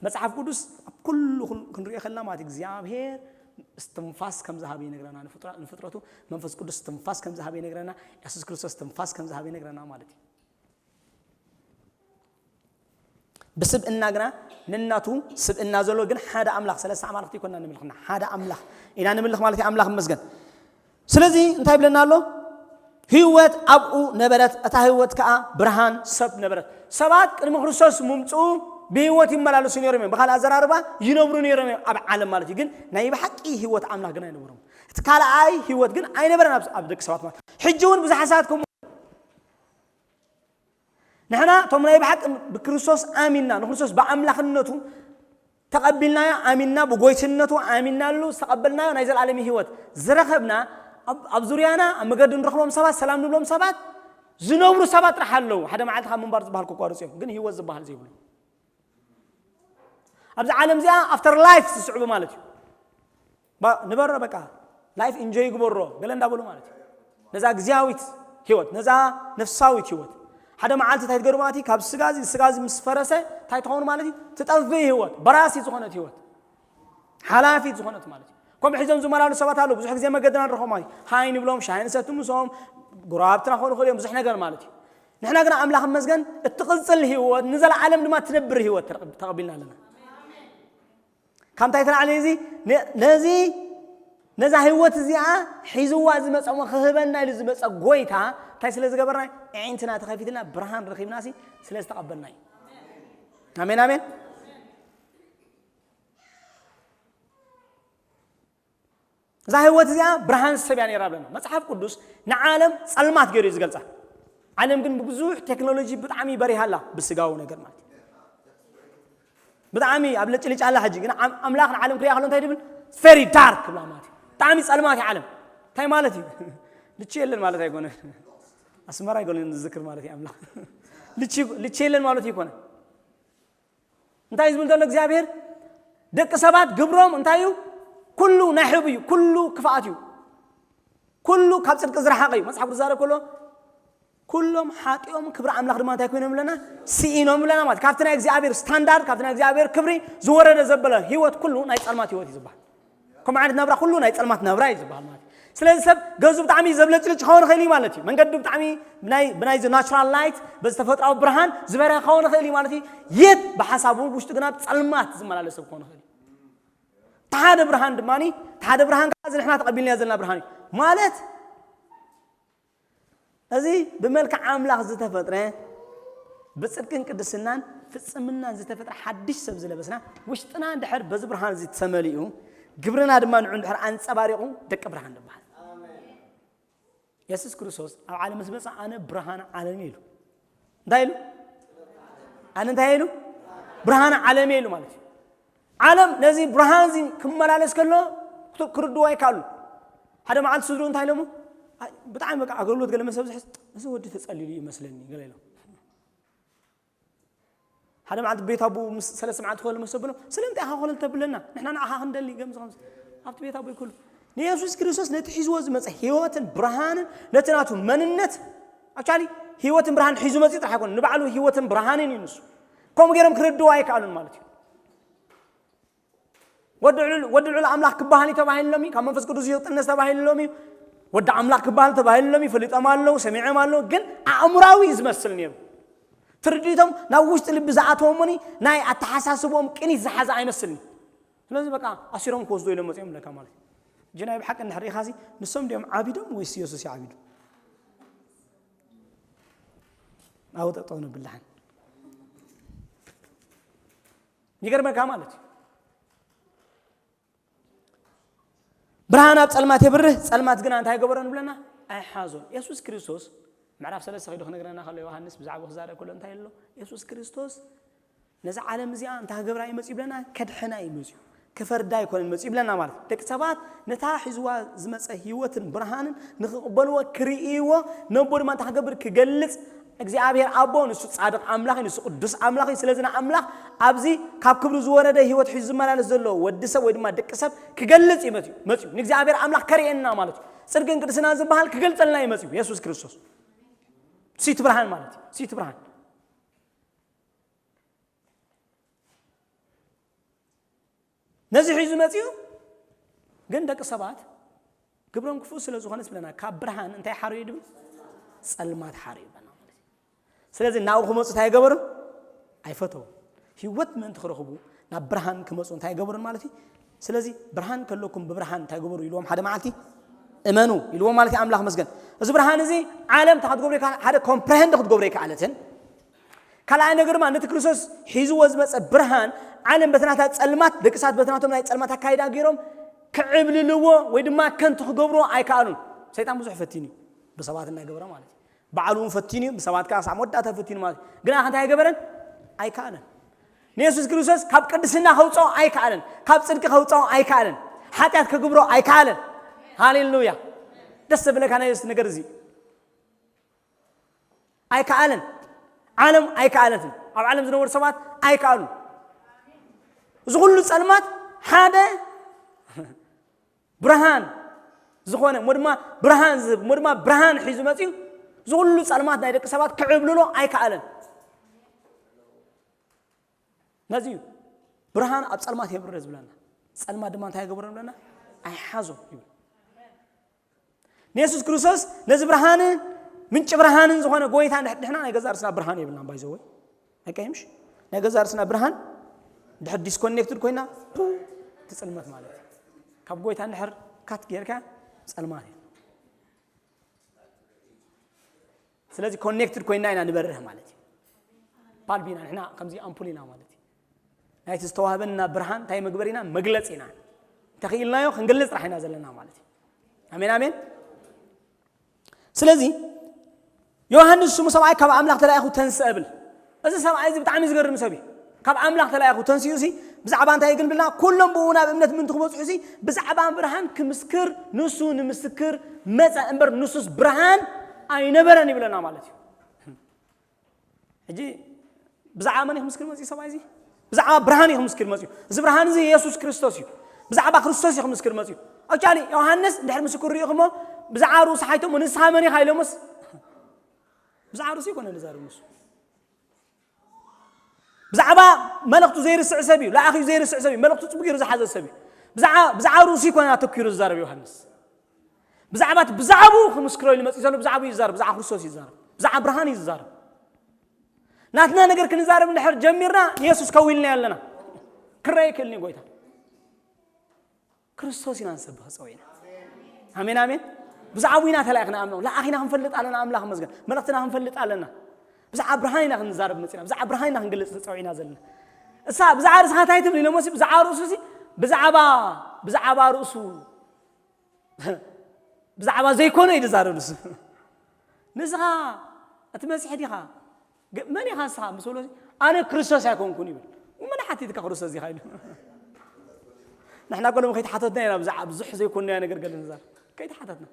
መፅሓፍ ቅዱስ ኣብ ኩሉ ክንሪኦ ከለና ማለት እግዚኣብሔር እስትንፋስ ከም ዝሃበ ይነግረና። ንፍጥረቱ መንፈስ ቅዱስ እስትንፋስ ከም ዝሃበ ይነግረና። የሱስ ክርስቶስ እስትንፋስ ከም ዝሃበ ይነግረና ማለት እዩ። ብስብእና ግና ነናቱ ስብእና ዘሎ ግን ሓደ ኣምላኽ ሰለስተ ኣማልኽቲ ይኮና ንምልኽና ሓደ ኣምላኽ ኢና ንምልኽ ማለት ኣምላኽ መስገን። ስለዚ እንታይ ይብለና ኣሎ? ህይወት ኣብኡ ነበረት፣ እታ ህይወት ከኣ ብርሃን ሰብ ነበረት። ሰባት ቅድሚ ክርስቶስ ምምፅኡ ብህይወት ይመላለሱ ነይሮም እዮም። ብካልእ ኣዘራርባ ይነብሩ ነይሮም እዮም ኣብ ዓለም ማለት እዩ። ግን ናይ ብሓቂ ህይወት ኣምላኽ ግን ኣይነበሮም። እቲ ካልኣይ ህይወት ግን ኣይነበረን ኣብ ደቂ ሰባት ማለት። ሕጂ እውን ብዙሓት ሰባት ከምኡ ንሕና እቶም ናይ ብሓቂ ብክርስቶስ ኣሚንና ንክርስቶስ ብኣምላኽነቱ ተቐቢልናዮ ኣሚንና ብጎይትነቱ ኣሚንናሉ ዝተቐበልናዮ ናይ ዘለኣለም ህይወት ዝረኸብና ኣብ ዙርያና ኣብ መገዲ ንረኽቦም ሰባት ሰላም ንብሎም ሰባት ዝነብሩ ሰባት ጥራሕ ኣለዉ። ሓደ መዓልቲ ካብ ምንባር ዝበሃል ክቋርፅ እዮም ግን ህይወት ዝበሃል ዘይብሉ ኣብዚ ዓለም እዚኣ ኣፍተር ላይፍ ዝስዕቡ ማለት እዩ። ንበሮ በቃ ላይፍ ኢንጆይ ግበሮ ገለ እንዳበሉ ማለት እዩ። ነዛ ግዝያዊት ህይወት ነዛ ነፍሳዊት ህይወት ሓደ መዓልቲ እንታይ ትገሩ ማለት እዩ። ካብ ስጋ እዚ ስጋ እዚ ምስ ፈረሰ እንታይ ትኸውን ማለት እዩ? ትጠፍእ ህይወት በራሲ ዝኾነት ህይወት ሓላፊት ዝኾነት ማለት እዩ። ከምኡ ሒዞም ዝመላለሱ ሰባት ኣለዉ። ብዙሕ ግዜ መገድና ንረኽቦም ማለት እዩ። ሃይ ንብሎም ሻሂ ንሰቲ ምስኦም ጎረባብትና ክኾኑ ይኽእሉ እዮም ብዙሕ ነገር ማለት እዩ። ንሕና ግና ኣምላኽ መስገን እትቕጽል ህይወት ንዘለዓለም ድማ ትነብር ህይወት ተቐቢልና ኣለና። ካብ እንታይ ተላዕለ እዚ ነዚ ነዛ ህይወት እዚኣ ሒዝዋ ዝመፀ እሞ ክህበና ኢሉ ዝመፀ ጎይታ እንታይ ስለ ዝገበርና? ኣዒንትና ተኸፊትና ብርሃን ረኺብናሲ ስለ ዝተቐበልና እዩ። ኣሜን፣ ኣሜን። እዛ ህይወት እዚኣ ብርሃን ሰብ እያ ነይራ ብለና። መጽሓፍ ቅዱስ ንዓለም ጸልማት ገይሩ እዩ ዝገልጻ። ዓለም ግን ብብዙሕ ቴክኖሎጂ ብጣዕሚ በሪሃ ኣላ፣ ብስጋዊ ነገር ማለት እዩ። ብጣዕሚ ኣብ ለጭልጭ ኣላ። ሕጂ ግን ኣም- ኣምላኽ ንዓለም ክሪኣ ከሎ እንታይ ድብል? ቨሪ ዳርክ ብላ ማለት እዩ። ብጣዕሚ ጸልማት እዩ ዓለም። እንታይ ማለት እዩ? ልቺ የለን ማለት ኣይኮነ። ኣስመራ ኣይኮነ ዝዝክር ማለት እዩ ኣምላኽ። ልቺ ልቺ የለን ማለት ይኮነ። እንታይ ዝብል ዘሎ እግዚኣብሔር? ደቂ ሰባት ግብሮም እንታይ እዩ? ኩሉ ናይ ሕብ እዩ፣ ኩሉ ክፍኣት እዩ፣ ኩሉ ካብ ጽድቂ ዝረሓቐ እዩ። መጽሓፍ ዝዛረብ ከሎ ኩሎም ሓጢኦም ክብሪ ኣምላኽ ድማ እንታይ ኮይኖም ብለና? ስኢኖም ብለና ማለት ካብቲ ናይ እግዚኣብሔር ስታንዳርድ ካብቲ ናይ እግዚኣብሔር ክብሪ ዝወረደ ዘበለ ህይወት ኩሉ ናይ ጸልማት ህይወት እዩ ዝበሃል። ከምኡ ዓይነት ናብራ ኩሉ ናይ ጸልማት ናብራ እዩ ዝበሃል ማለት እዩ። ስለዚ ሰብ ገዙ ብጣዕሚ ዘብለጭልጭ ክኸውን ይኽእል እዩ ማለት እዩ። መንገዱ ብጣዕሚ ብናይ ብናይዚ ናቹራል ላይት በዚ ተፈጥራዊ ብርሃን ዝበርሀ ክኸውን ይኽእል እዩ ማለት እዩ። የት ብሓሳቡ ውሽጡ ግና ጸልማት ዝመላለስ ሰብ ክኸውን ይኽእል እዩ። እቲ ሓደ ብርሃን ድማ እቲ ሓደ ብርሃን ከዓ እዚ ንሕና ተቐቢልናዮ ዘለና ብርሃን እዩ ማለት እዚ ብመልክዕ ኣምላኽ ዝተፈጥረ ብጽድቅን ቅድስናን ፍጽምናን ዝተፈጥረ ሓድሽ ሰብ ዝለበስና ውሽጥና እንድሕር በዚ ብርሃን እዚ ተመሊኡ ግብርና ድማ ንዑ እንድሕር ኣንጸባሪቑ ደቂ ብርሃን ንበሃል። የሱስ ክርስቶስ ኣብ ዓለም ምስ መጻ ኣነ ብርሃን ዓለም ኢሉ እንታይ ኢሉ? ኣነ እንታይ ኢሉ? ብርሃን ዓለም ኢሉ ማለት እዩ። ዓለም ነዚ ብርሃን እዚ ክመላለስ ከሎ ክርድዎ ኣይከኣሉ። ሓደ መዓልቲ ስድሩ እንታይ ኢሎሞ? ብጣዕሚ በቃ ኣገልግሎት ገለ መሰብ ዝሕዝ እዚ ወዲ ተጸሊሉ እዩ መስለኒ ገለ ኢሎም። ሓደ መዓልቲ ቤት ኣቦኡ ምስ ሰለስተ መዓልቲ ክበሉ መሰ ብሎም ስለምንታይ ኢኻ ኮለል ተብለና ንሕና ንዓኻ ክንደሊ ገምዚ ከምዚ ኣብቲ ቤት ኣቦ ይኩሉ ንየሱስ ክርስቶስ ነቲ ሒዝዎ ዝመፀ ህይወትን ብርሃንን ነቲ ናቱ መንነት ኣቻሊ ህይወትን ብርሃን ሒዙ መፅኡ ጥራሕ ኣይኮነ ንባዕሉ ህይወትን ብርሃንን እዩ ንሱ ከምኡ ገይሮም ክርድዎ ኣይከኣሉን ማለት እዩ ወዲ ልዑል ኣምላኽ ክበሃል እዩ ተባሂልሎም እዩ ካብ መንፈስ ቅዱስ ይጥነስ ተባሂልሎም እዩ ወዲ ኣምላኽ ክበሃል ተባሂልሎም እዩ ፈሊጦም ኣለዉ ሰሚዖም ኣለዉ ግን ኣእምራዊ እዩ ዝመስል ነይሩ ትርድኢቶም ናብ ውሽጢ ልቢ ዝኣተወሞኒ ናይ ኣተሓሳስቦም ቅኒት ዝሓዘ ኣይመስልኒ ስለዚ በቃ ኣሲሮም ክወስዶ ኢሎም መፅኦም ለካ ማለት እዩ እጂ ናይ ብሓቂ እንድሕር ኢኻሲ ንሶም እንዲኦም ዓቢዶም ወይስ የሱስ እዩ ዓቢዱ ኣብኡ ጠጠው ነብል ደሓን ይገርመካ ማለት እዩ ብርሃን ኣብ ጸልማት የብርህ፣ ጸልማት ግና እንታይ ገበሮ ንብለና? ኣይሓዞን። የሱስ ክርስቶስ ምዕራፍ ሰለስተ ከይዱ ክነግረና ከሎ ዮሃንስ ብዛዕባ ክዛረብ ከሎ እንታይ ኣሎ? የሱስ ክርስቶስ ነዛ ዓለም እዚኣ እንታይ ክገብራ እዩ መጽኡ ይብለና? ከድሕና እዩ መጽኡ። ክፈርዳ ኣይኮነን መጽኡ ይብለና ማለት እዩ። ደቂ ሰባት ነታ ሒዝዋ ዝመጸ ህይወትን ብርሃንን ንኽቕበልዎ ክርእይዎ ነቦ ድማ እንታይ ክገብር ክገልጽ እግዚኣብሔር ኣቦ ንሱ ጻድቕ ኣምላኽ እዩ፣ ንሱ ቅዱስ ኣምላኽ እዩ። ስለዚ ንኣምላኽ ኣብዚ ካብ ክብሩ ዝወረደ ህይወት ሒዙ ዝመላለስ ዘሎ ወዲ ሰብ ወይ ድማ ደቂ ሰብ ክገልጽ እዩ መጽዩ መጽዩ ንእግዚኣብሔር ኣምላኽ ከርእየና ማለት እዩ። ጽድቅን ቅድስናን ዝበሃል ክገልጸልና እዩ መጽዩ የሱስ ክርስቶስ። ሲቲ ብርሃን ማለት እዩ። ሲቲ ብርሃን ነዚ ሒዙ መጽዩ ግን ደቂ ሰባት ግብሮም ክፉእ ስለ ዝኾነስ ብለና ካብ ብርሃን እንታይ ሓርዩ ድብል ጸልማት ሓርዩ ብለና ማለት እዩ። ስለዚ ናብኡ ክመፁ እንታይ ገበሩ ኣይፈተው ህይወት ምእንቲ ክረኽቡ ናብ ብርሃን ክመፁ እንታይ ገበሩን ማለት እዩ። ስለዚ ብርሃን ከለኩም ብብርሃን እንታይ ገበሩ ኢልዎም ሓደ መዓልቲ እመኑ ኢልዎም ማለት እዩ። ኣምላኽ መስገን እዚ ብርሃን እዚ ዓለም እንታይ ክትገብሩ ይከኣል ሓደ ኮምፕረሄንድ ክትገብሩ ይከኣለትን ካልኣይ ነገር ድማ ነቲ ክርስቶስ ሒዝዎ ዝመፀ ብርሃን ዓለም በቲ ናታ ፀልማት ደቂ ሰባት በቲ ናቶም ናይ ፀልማት ኣካይዳ ገይሮም ክዕብልልዎ ወይ ድማ ከንቲ ክገብርዎ ኣይከኣሉን። ሰይጣን ብዙሕ ፈቲኑ እዩ ብሰባት እናገበረ ማለት እዩ። ባዕሉ እውን ፈቲኑ እዩ ብሰባት ከዓ ሳዕ መወዳእታ ፈቲኑ ማለት እዩ። ግና እንታይ ኣይገበረን ኣይከኣለን። ንየሱስ ክርስቶስ ካብ ቅድስና ከውፅኦ ኣይከኣለን። ካብ ፅድቂ ከውፅኦ ኣይከኣለን። ሓጢኣት ከግብሮ ኣይከኣለን። ሃሌሉያ። ደስ ዘብለካ ናይ የሱስ ነገር እዚ ኣይከኣለን። ዓለም ኣይከኣለትን። ኣብ ዓለም ዝነበሩ ሰባት ኣይከኣሉን። እዚ ኩሉ ጸልማት ሓደ ብርሃን ዝኾነ እሞ ድማ ብርሃን ዝህብ እሞ ድማ ብርሃን ሒዙ መፅዩ እዚ ኩሉ ጸልማት ናይ ደቂ ሰባት ክዕብልሎ ኣይከኣለን። ነዚ እዩ ብርሃን ኣብ ጸልማት የብርህ ዝብለና። ጸልማት ድማ እንታይ ይገብሮ ዝብለና? ኣይሓዞ ይብል። ንየሱስ ክርስቶስ ነዚ ብርሃንን ምንጪ ብርሃንን ዝኾነ ጎይታ ንድሕና ናይ ገዛ ርስና ብርሃን የብልና ባይዘወይ ኣይቀይምሽ ናይ ገዛ ርስና ብርሃን ድሕር ዲስኮኔክትድ ኮይና ትፅልመት ማለት እዩ ካብ ጎይታ ንድሕር ካት ጌርካ ጸልማት እዩ። ስለዚ ኮኔክትድ ኮይና ኢና ንበርህ ማለት እዩ። ባልብ ኢና ንሕና፣ ከምዚ ኣምፑል ኢና ማለት እዩ። ናይቲ ዝተዋህበና ብርሃን እንታይ መግበር ኢና? መግለጽ ኢና። እንተኽኢልናዮ ክንገልጽ ጥራሕ ኢና ዘለና ማለት እዩ። ኣሜን ኣሜን። ስለዚ ዮሃንስ ሽሙ ሰብኣይ ካብ ኣምላኽ ተላኢኹ ተንስአ እብል። እዚ ሰብኣይ እዚ ብጣዕሚ ዝገርም ሰብ እዩ። ካብ ኣምላኽ ተላኢኹ ተንሲኡ ሲ ብዛዕባ እንታይ ግን ብልና? ኩሎም ብኡ ናብ እምነት ምእንቲ ክበጽሑ ሲ ብዛዕባ ብርሃን ክምስክር ንሱ ንምስክር መጸ እምበር ንሱስ ብርሃን ኣይነበረን ይብለና ማለት እዩ። ሕጂ ብዛዕባ መን እዩ ክምስክር መጽኡ ሰብኣይ እዚ? ብዛዕባ ብርሃን እዩ ክምስክር መጽኡ። እዚ ብርሃን እዚ የሱስ ክርስቶስ እዩ። ብዛዕባ ክርስቶስ እዩ ክምስክር መጽኡ። ኣክቹዋሊ ዮሃንስ እንድሕር ምስክር ርኢኹሞ ብዛዕባ ርእሱ ሓይቶሞ ንስኻ መን ኢኻ ኢሎምስ ብዛዕባ ርእሱ ኣይኮነን ዝዛረብ ንሱ። ብዛዕባ መልእኽቱ ዘይርስዕ ሰብ እዩ። ለኣኺ ዘይርስዕ ሰብ እዩ። መልእኽቱ ጽቡቅ ገይሩ ዝሓዘ ሰብ እዩ። ብዛዕባ ብዛዕባ ርእሱ ኣይኮነን ኣተኪሩ ዝዛረብ ዮሃንስ። ብዛዕባ እቲ ብዛዕባኡ ክምስክረሉ መጽኡ ዘሎ ብዛዕባኡ እዩ ዝዛረብ። ብዛዕባ ክርስቶስ እዩ ዝዛረብ። ብዛዕባ ብርሃን እዩ ዝዛረብ። ናትና ነገር ክንዛረብ እንድሕር ጀሚርና ንየሱስ ከዊልና ኣለና። ክረአ ይክእልኒ ጎይታ። ክርስቶስ ኢና ንሰብኽ ጸዊዕና። ኣሜን ኣሜን። ብዛዕባኡ ኢና ተላኢኽና ኣምላኽ። ለኣኺና ክንፈልጥ ኣለና ኣምላኽ መስገን። መልእኽትና ክንፈልጥ ኣለና። ብዛዕባ ብርሃን ኢና ክንዛረብ መጺና። ብዛዕባ ብርሃን ኢና ክንገልጽ ተጸዊዕና ዘለና። እሳ ብዛዕባ ርእስኻ እንታይ ትብል ኢሎሞ ሲ ብዛዕባ ርእሱ ሲ ብዛዕባ ብዛዕባ ርእሱ ብዛዕባ ዘይኮነ እዩ ዝዛረብ ንሱ። ንስኻ እቲ መሲሕ ዲኻ? ገ- መን ኢኻ ንስኻ? ምስ በሎ ኣነ ክርስቶስ ኣይኮንኩን ይብል። መን ሓቲትካ ክርስቶስ ዲኻ ኢሉ? ንሕና እኮ ሎም ከይተሓተትና ኢና ብዛዕባ ብዙሕ ዘይኮንናዮ ነገር ገለ ንዛረብ። ከይተሓተትና።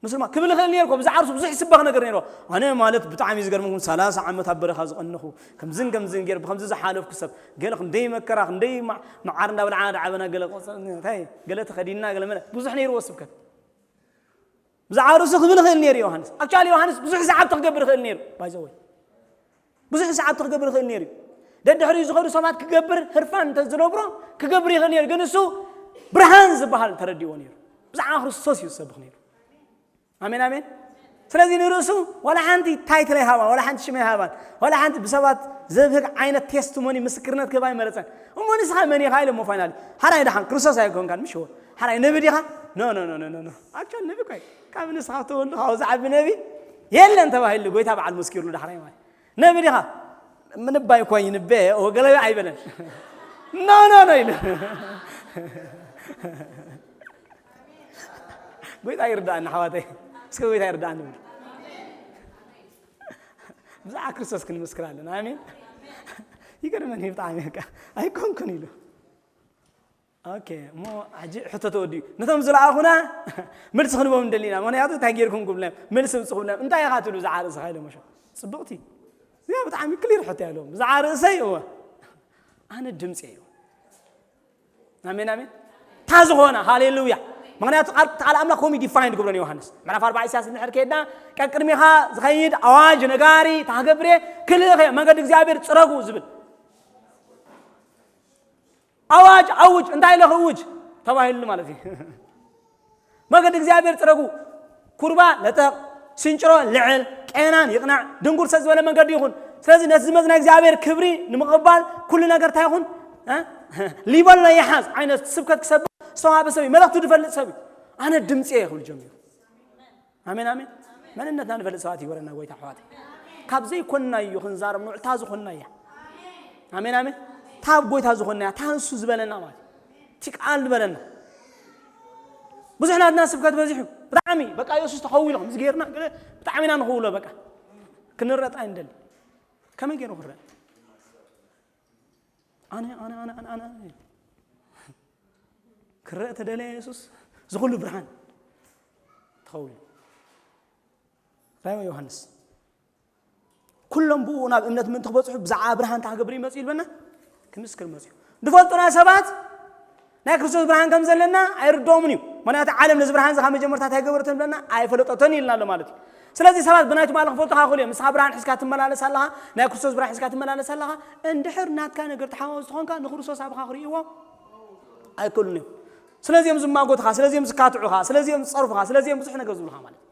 ንሱ ድማ ክብል ይኽእል ነይሩ እኮ፣ ብዛዕባ ርእሱ ብዙሕ ይስበኽ ነገር ነይሩ። ኣነ ማለት ብጣዕሚ እዩ ዝገርመኩም፣ ሰላሳ ዓመት ኣብ በረኻ ዝቐነኹ፣ ከምዝን ከምዝን ገይር፣ ብከምዚ ዝሓለፍኩ ሰብ፣ ገለ ክንደይ መከራ፣ ክንደይ ማ- መዓር እንዳበልዓ ዝዓበና ገለ ቆጸ- እንታይ፣ ገለ ተኸዲንና፣ ገለ መለ ብዙሕ ነይርዎ ስብከት። ብዛዕባ ርእሱ ክብል ይኽእል ነይሩ ዮሃንስ። ኣክቹዋሊ ዮሃንስ ብዙሕ ሰዓብቲ ክገብር ይኽእል ነይሩ። ባይ ዘ ወይ ብዙሕ ሰዓብቲ ክገብር ይኽእል ነይሩ እዩ። ደድሕሪኡ ዝኸዱ ሰባት ክገብር ህርፋን እንተዝነብሮ ክገብር ይኽእል ነይሩ። ግን እሱ ብርሃን ዝበሃል ተረዲእዎ ነይሩ። ብዛዕባ ክርስቶስ እዩ ዝሰብኽ ነይሩ። ኣሜን ኣሜን። ስለዚ ንርእሱ ዋላ ሓንቲ ታይትል ኣይሃባን፣ ዋላ ሓንቲ ሽም ኣይሃባን፣ ዋላ ሓንቲ ብሰባት ዘብህግ ዓይነት ቴስቲሞኒ ምስክርነት ክህብ ኣይመረጸን። እሞ ንስኻ መን ኢኻ ኢሎሞ ፋይናሊ። ሓራይ ደሓን ክርስቶስ ኣይኮንካን ምሽ እወ። ሓራይ ነቢ ዲኻ? ኖ ኖ ኖ ኖ ኖ። ኣክቹዋሊ ነቢ እኮ እዩ። ካብ ንስኻ ተወልዱ ካብኡ ዝዓቢ ነቢ የለን ተባሂሉ ጎይታ በዓል መስኪርሉ ዳሕራይ ማለት። ነቢ ዲኻ? ምንባይ እኮ ይንበ ወገለቢ ኣይበለን። ኖ ኖ ኖ ኢሉ። ጎይታ ይርዳእና ኣሕዋተይ። እስከ ጎይታ ይርዳእና። ብዛዕባ ክርስቶስ ክንምስክር ኣለና። ኣሜን። ይገርመኒ ብጣዕሚ በቃ ኣይኮንኩን ኢሉ። ኦኬ እሞ ሕጂ ሕቶ ተወዲኡ። ነቶም ዝለኣኹና መልሲ ክንቦም እንደሊና። ምክንያቱ እንታይ ጌርኩም ክብሎም፣ መልሲ ምጽ ክብሎም። እንታይ ኢኻ ትብሉ ብዛዕባ ርእስኻ ኢሎም ሸ ጽብቕቲ። እዚኣ ብጣዕሚ ክሊር ሕቶ እያ ኢሎም። ብዛዕባ ርእሰይ እወ ኣነ ድምፂ እየ ኢሎም። ኣሜን ኣሜን። እታ ዝኾነ ሃሌሉያ። ምክንያቱ ቃል ቃል ኣምላኽ ከምኡ ዲፋይን ክብሎ ንዮሃንስ ምዕራፍ ኣርባዓ ኢሳያስ እንድሕር ከይድና ቀቅድሜኻ ዝኸይድ ኣዋጅ ነጋሪ ታክገብር እየ ክልእኸ መገዲ እግዚኣብሔር ፅረጉ ዝብል ኣዋጅ ኣውጅ እንታይ ኢለ ክእውጅ ተባሂሉ ማለት እዩ። መገዲ እግዚኣብሔር ፅረጉ። ኩርባ ለጠቕ፣ ስንጭሮ ልዕል፣ ቄናን ይቕናዕ፣ ድንጉር ሰጥ ዝበለ መንገዲ ይኹን። ስለዚ ነቲ ዝመጽ ናይ እግዚኣብሔር ክብሪ ንምቕባል ኩሉ ነገር እንታይ ይኹን እ? ሊበሎ ይሓዝ ዓይነት ስብከት ክሰብኽ ዝተዋህበ ሰብ እዩ። መልእኽቱ ዝፈልጥ ሰብ እዩ። ኣነ ድምፂ እየ ክብል ጀሚሩ። ኣሜን ኣሜን። መንነትና ንፈልጥ ሰባት ይግበረና ጎይታ ኣሕዋተይ። ካብ ዘይኮንናዮ ክንዛረብ ንውዕል እታ ዝኾንናያ። ኣሜን ኣሜን። እታ ኣብ ጎይታ ዝኾንናያ እታ ንሱ ዝበለና ማለት እዩ። እቲ ቃል ዝበለና ብዙሕ ናትና ስብከት በዚሑ ብጣዕሚ በቃ የሱስ ተኸዊሉ ከምዚ ገይርና ገለ ብጣዕሚ ኢና ንኽውሎ በቃ ክንረጥ ኣይንደሊ። ከመይ ገይሩ ክረጥ? ኣነ ኣነ ኣነ ኣነ ኣነ ክረእ ተደለየ የሱስ ዝኹሉ ብርሃን ተኸዊሉ ራእይ ዮሃንስ ኩሎም ብኡ ናብ እምነት ምእንቲ ክበፅሑ ብዛዕባ ብርሃን እንታይ ክገብር እዩ መፅኡ ኢልበና ክምስክር መፅኡ ዝፈልጡና ሰባት ናይ ክርስቶስ ብርሃን ከም ዘለና ኣይርድኦምን እዩ። ምክንያቱ ዓለም ነዚ ብርሃን እዚ ካብ መጀመርታ እንታይ ገበረቶ ንብለና ኣይፈለጠቶን ኢልና ኣሎ ማለት እዩ። ስለዚ ሰባት ብናይ ትማሊ ክፈልጡኻ ይኽእሉ እዮም። ንስኻ ብርሃን ሒዝካ ትመላለስ ኣለኻ፣ ናይ ክርስቶስ ብርሃን ሒዝካ ትመላለስ ኣለኻ። እንድሕር ናትካ ነገር ተሓዋወስ ዝኾንካ ንክርስቶስ ኣብኻ ክርእይዎ ኣይክእሉን እዮም። ስለዚኦም ዝማጎትኻ፣ ስለዚኦም ዝካትዑኻ፣ ስለዚኦም ዝፀርፉኻ፣ ስለዚኦም ብዙሕ ነገር ዝብሉኻ ማለት እዩ።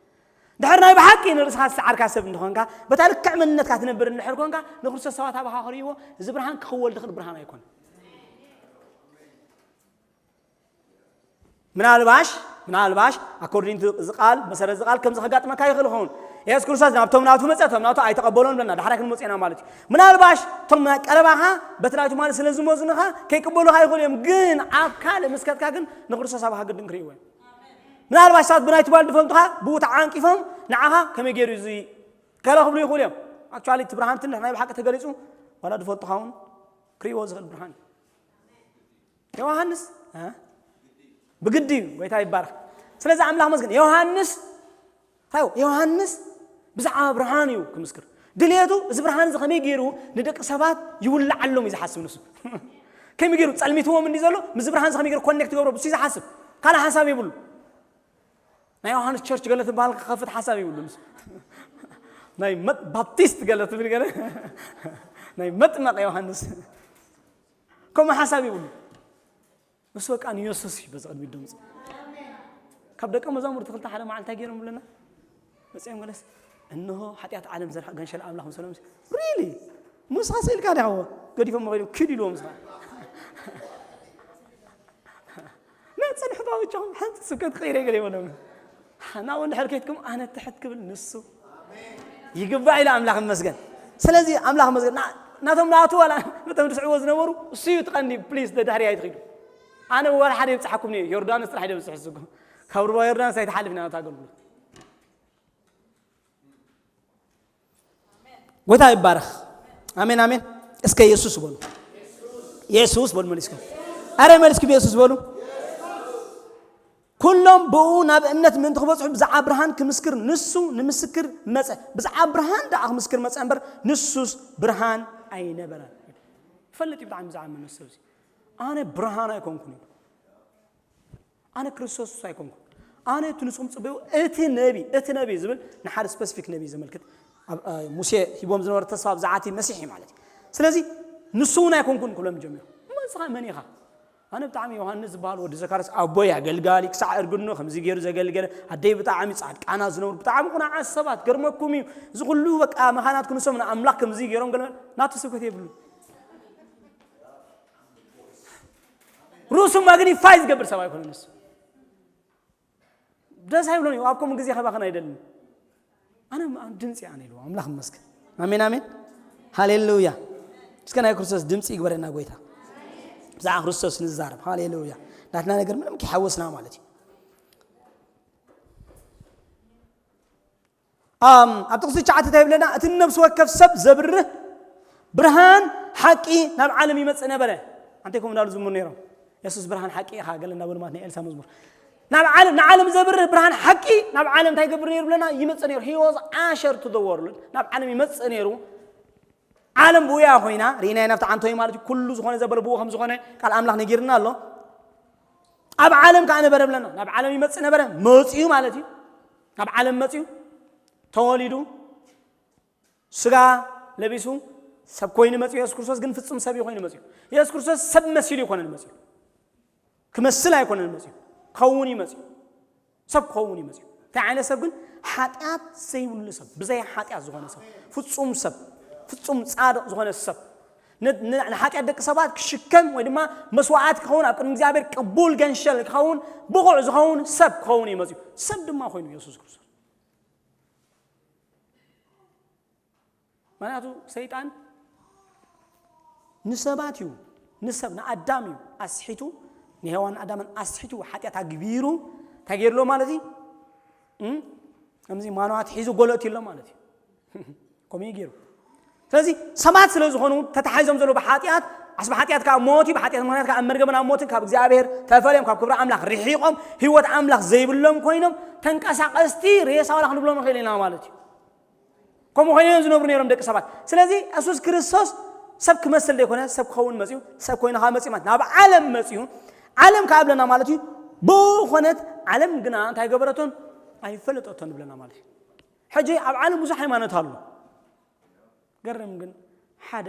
ድሕር ናይ ብሓቂ ንርእስኻ ዝሰዓርካ ሰብ እንተኾንካ፣ በታ ልክዕ መንነትካ ትነብር እንድሕር ኮንካ፣ ንክርስቶስ ሰባት ኣባኻ ክርእይዎ፣ እዚ ብርሃን ክኽወል ዝኽእል ብርሃን ኣይኮነን። ምናልባሽ ምናልባሽ ኣኮርዲንግ ቱ እዚ ቃል፣ መሰረት እዚ ቃል ከምዚ ከጋጥመካ ይኽእል ይኸውን። የሱስ ክርስቶስ ናብቶም ናቱ መጸ፣ እቶም ናቱ ኣይተቐበሎን ብለና፣ ዳሕራይ ክንመጽ ኢና ማለት እዩ። ምናልባሽ እቶም ናይ ቀረባኻ በቲ ናቱ ማለት ስለ ዝመዙንኻ ከይቅበሉኻ ይኽእሉ እዮም፣ ግን ኣብ ካልእ ምስ ከድካ ግን ንክርስቶስ ኣብ ሃገር ድንክርእይዎ እዮም። ምናልባሽ ሰባት ብናይ ትባል ድፈልጡኻ ብኡ ተዓንቂፎም ንዓኻ ከመይ ገይሩ እዚ ከለ ክብሉ ይኽእሉ እዮም። ኣክቹዋሊ እቲ ብርሃን ትንሽ ናይ ብሓቂ ተገሊጹ ዋላ ድፈልጡኻ እውን ክርእይዎ ዝኽእል ብርሃን እዩ። ዮሃንስ እ? ብግዲ እዩ። ጎይታ ይባረኽ። ስለዚ ኣምላኽ መስገን ዮሃንስ ታዩ ዮሃንስ ብዛዕባ ብርሃን እዩ ክምስክር ድልየቱ። እዚ ብርሃን እዚ ከመይ ገይሩ ንደቂ ሰባት ይውልዓሎም እዩ ዝሓስብ ንሱ። ከመይ ገይሩ ጸልሚትዎም እንዲ ዘሎ ምስ ብርሃን እዚ ከመይ ገይሩ ኮኔክት ገብሮ ብሱ እዩ ዝሓስብ። ካልእ ሓሳብ የብሉ። ናይ ዮሃንስ ቸርች ገለ ትበሃል ክኸፍት ሓሳብ ይብሉ። ናይ መጥ ባፕቲስት ገለ ትብል ገለ ናይ መጥመቕ ዮሃንስ ከምኡ ሓሳብ ይብሉ። እሱ በቃ ንየሱስ እዩ በዚ ቅድሚት ደምፅ። ካብ ደቀ መዛሙርቲ ክልተ ሓደ መዓልቲ እንታይ ገይሮም ብለና? መፅኦም ገለስ እንሆ ሓጢኣት ዓለም ዘርሓ ገንሸል ኣምላኽ መሰሎም። ሪሊ ሙስኻ ስኢልካ ዲኻ? ገዲፎም መኸዱ ኪድ ኢልዎም ስኻ ናጽንሑ ባብቻኹም ሓንቲ ስብከት ክቕይረ ገለ ይበሎም። ናብኡ እንድሕር ከይትኩም ኣነ ትሕት ክብል ንሱ ይግባእ ኢለ ኣምላኽ ይመስገን። ስለዚ ኣምላኽ ይመስገን። ና- ናቶም ናቱ ዋላ ነቶም ዝስዕዎ ዝነበሩ እሱ እዩ ትቐንዲ። ፕሊዝ ደድሕሪ ኣይትኺዱ። ኣነ ወላ ሓደ ይብጽሓኩም ነየ ዮርዳኖስ ጥራሕ ደብጽሕ ዝጉ ካብ ሩባ ዮርዳኖስ ኣይትሓልፍ ኢና ናታ ኣገልግሎት ጎይታ ይባረኽ። ኣሜን ኣሜን። እስከ የሱስ በሉ። የሱስ በሉ መሊስኩም። ኣረ መሊስኩም የሱስ በሉ። ኩሎም ብኡ ናብ እምነት ምእንቲ ክበጽሑ ብዛዕባ ብርሃን ክምስክር ንሱ ንምስክር መጸ። ብዛዕባ ብርሃን ደኣ ክምስክር መጸ እምበር ንሱስ ብርሃን ኣይነበረን። ይፈልጥ እዩ ብጣዕሚ ብዛዕባ መን ሰብ እዚ ኣነ ብርሃን ኣይኮንኩን እዩ። ኣነ ክርስቶስ እሱ ኣይኮንኩን ኣነ እቲ ንስኹም ጽበዩ እቲ ነቢ እቲ ነቢ ዝብል ንሓደ ስፐሲፊክ ነቢ ዘመልክት ሙሴ ሂቦም ዝነበረ ተስፋ ብዛዕባ እቲ መሲሕ እዩ ማለት እዩ። ስለዚ ንሱ እውን ኣይኮንኩን ክብሎም ጀሚሩ። እሞ ንስኻ መን ኢኻ? ኣነ ብጣዕሚ ዮሃንስ ዝበሃል ወዲ ዘካርስ ኣቦይ ኣገልጋሊ ክሳዕ እርግኑ ከምዚ ገይሩ ዘገልገለ ኣደይ ብጣዕሚ ጻድቃና ዝነብሩ ብጣዕሚ ቁናዓት ሰባት ገርመኩም እዩ። እዚ ኩሉ በቃ መኻናት ክንሶም ንኣምላኽ ከምዚ ገይሮም ገለ ናቱ ስብከት የብሉ። ርእሱ ማግኒፋይ ዝገብር ሰብ ኣይኮነን ንሱ። ደስ ኣይብሎን እዩ። ኣብ ከምኡ ግዜ ከባኽን ኣይደልን። ኣነ ድምፂ ኣነ ኢልዎ ኣምላኽ ይመስገን። ኣሜን ኣሜን ሃሌሉያ። እስከ ናይ ክርስቶስ ድምፂ ይግበረና ጎይታ። ብዛዕባ ክርስቶስ ንዛረብ ሃሌሉያ። ናትና ነገር ምንም ከይሓወስና ማለት እዩ። ኣብ ጥቕሲ ትሽዓተ እንታይ ይብለና? እቲ ንነብሲ ወከፍ ሰብ ዘብርህ ብርሃን ሓቂ ናብ ዓለም ይመጽእ ነበረ። ኣንተ ኮም እንዳሉ ዝምሩ ነይሮም። የሱስ ብርሃን ሓቂ ኢኻ ገለ እንዳበሉ ማለት ናይ ኤልሳ መዝሙር ናብ ዓለም ንዓለም ዘብርህ ብርሃን ሓቂ ናብ ዓለም እንታይ ይገብር ነይሩ ብለና? ይመጽእ ነይሩ። He was usher to the world። ናብ ዓለም ይመጽእ ነይሩ። ዓለም ብኡ እያ ኮይና ርኢናዮ ናብቲ ዓንቶ እዩ ማለት እዩ። ኩሉ ዝኾነ ዘበለ ብኡ ከም ዝኾነ ቃል ኣምላኽ ነጊርና ኣሎ። ኣብ ዓለም ከዓ ነበረ ብለና። ናብ ዓለም ይመጽእ ነበረ መጺኡ ማለት እዩ። ናብ ዓለም መጺኡ ተወሊዱ ስጋ ለቢሱ ሰብ ኮይኑ መጺኡ። የሱስ ክርስቶስ ግን ፍጹም ሰብ እዩ ኮይኑ መጺኡ። የሱስ ክርስቶስ ሰብ መሲሉ ኣይኮነን መጺኡ። ክመስል ኣይኮነን መጺኡ። ክኸውን እዩ መጺኡ። ሰብ ክኸውን እዩ መጺኡ። እንታይ ዓይነት ሰብ ግን? ሓጢኣት ዘይብሉ ሰብ፣ ብዘይ ሓጢኣት ዝኾነ ሰብ፣ ፍጹም ሰብ፣ ፍጹም ጻድቕ ዝኾነ ሰብ፣ ን- ን- ንሓጢኣት ደቂ ሰባት ክሽከም ወይ ድማ መስዋዕት ክኸውን ኣብ ቅድሚ እግዚኣብሔር ቅቡል ገንሸል ክኸውን ብቑዕ ዝኸውን ሰብ ክኸውን እዩ መጺኡ። ሰብ ድማ ኮይኑ የሱስ ክርስቶስ። ምክንያቱ ሰይጣን ንሰባት እዩ ንሰብ ንኣዳም እዩ ኣስሒቱ ንሄዋን ኣዳምን ኣስሒቱ ሓጢኣት ኣግቢሩ እንታይ ገይርሎ ማለት እዩ እም? ከምዚ ማኖ ኣትሒዙ ጎሎ እትይሎ ማለት እዩ ከምኡ እዩ ገይሩ ስለዚ ሰባት ስለ ዝኾኑ ተታሒዞም ዘሎ ብሓጢኣት ኣስ ብሓጢኣት ካብ ሞት እዩ ብሓጢኣት ምክንያት ካብ መርገምን ኣብ ሞትን ካብ እግዚኣብሔር ተፈልዮም ካብ ክብሪ ኣምላኽ ርሒቖም ህይወት ኣምላኽ ዘይብሎም ኮይኖም ተንቀሳቐስቲ ሬሳ ዋላ ክንብሎም ንኽእል ኢና ማለት እዩ ከምኡ ኮይኖም እዮም ዝነብሩ ነይሮም ደቂ ሰባት ስለዚ የሱስ ክርስቶስ ሰብ ክመስል ዘይኮነ ሰብ ክኸውን መፅዩ ሰብ ኮይኑ ካብ መፅዩ ማለት ናብ ዓለም መፅዩ ዓለም ከዓ ብለና ማለት እዩ ብኾነት ዓለም ግና እንታይ ገበረቶን ኣይፈለጠቶን ብለና ማለት እዩ ሕጂ ኣብ ዓለም ብዙሕ ሃይማኖት ኣሎ ገርም ግን ሓደ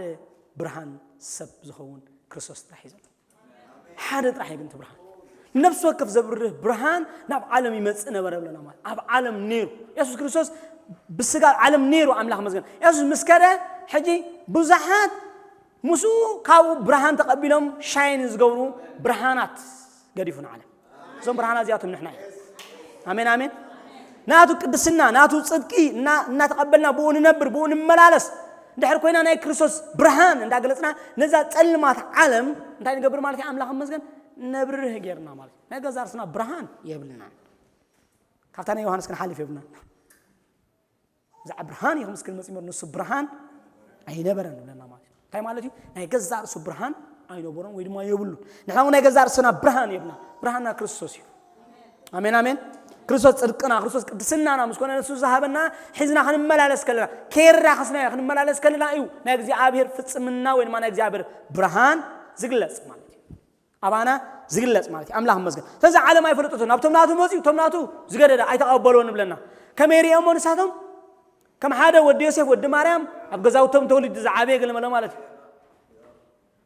ብርሃን ሰብ ዝኸውን ክርስቶስ ጥራሕ እዩ ዘሎ ሓደ ጥራሕ እዩ ግን እቲ ብርሃን ነፍሲ ወከፍ ዘብርህ ብርሃን ናብ ዓለም ይመፅእ ነበረ ብለና ማለት ኣብ ዓለም ነይሩ የሱስ ክርስቶስ ብስጋ ኣብ ዓለም ነይሩ ኣምላኽ መስገን የሱስ ምስ ከደ ሕጂ ብዙሓት ምስኡ ካብኡ ብርሃን ተቐቢሎም ሻይን ዝገብሩ ብርሃናት ገዲፉ ንዓለም እዞም ብርሃና እዚኣቶም ንሕና ኢና። ኣሜን፣ ኣሜን። ናቱ ቅድስና፣ ናቱ ጽድቂ እና-፣ እናተቐበልና ብኡ ንነብር፣ ብኡ ንመላለስ። እንድሕር ኮይና ናይ ክርስቶስ ብርሃን እንዳገለጽና፣ ነዛ ጸልማት ዓለም እንታይ ንገብር ማለት እዩ? ኣምላኽ ይመስገን፣ ነብርህ ጌርና ማለት እዩ። ናይ ገዛ ርስና ብርሃን የብልና። ካብታ ናይ ዮሃንስ ክንሓልፍ የብልና። ብዛዕባ ብርሃን እዩ ክምስክር መጽእ እምበር፣ ንሱ ብርሃን ኣይነበረን ንብለና ማለት እዩ። እንታይ ማለት እዩ? ናይ ገዛ ርእሱ ብርሃን ኣይነበሮን ወይ ድማ የብሉን። ንሕና እውን ናይ ገዛ ርእስና ብርሃን የብልና። ብርሃንና ክርስቶስ እዩ። ኣሜን፣ ኣሜን። ክርስቶስ ጽድቅና፣ ክርስቶስ ቅድስናና ምስ ኮነ፣ ንሱ ዝሃበና ሒዝና ክንመላለስ ከለና፣ ከየራኸስናዮ ክንመላለስ ከለና እዩ ናይ እግዚኣብሔር ፍጽምና ወይ ድማ ናይ እግዚኣብሔር ብርሃን ዝግለጽ ማለት እዩ። ኣባና ዝግለጽ ማለት እዩ። ኣምላኽ ይመስገን። ስለዚ ዓለም ኣይፈለጠቶ። ናብቶም ናቱ መጺኡ፣ እቶም ናቱ ዝገደደ ኣይተቐበልዎ ንብለና። ከመይ ርእዮሞ ንሳቶም? ከም ሓደ ወዲ ዮሴፍ፣ ወዲ ማርያም፣ ኣብ ገዛውቶም ተወሊዱ ዝዓበየ ገለ መለ ማለት እዩ።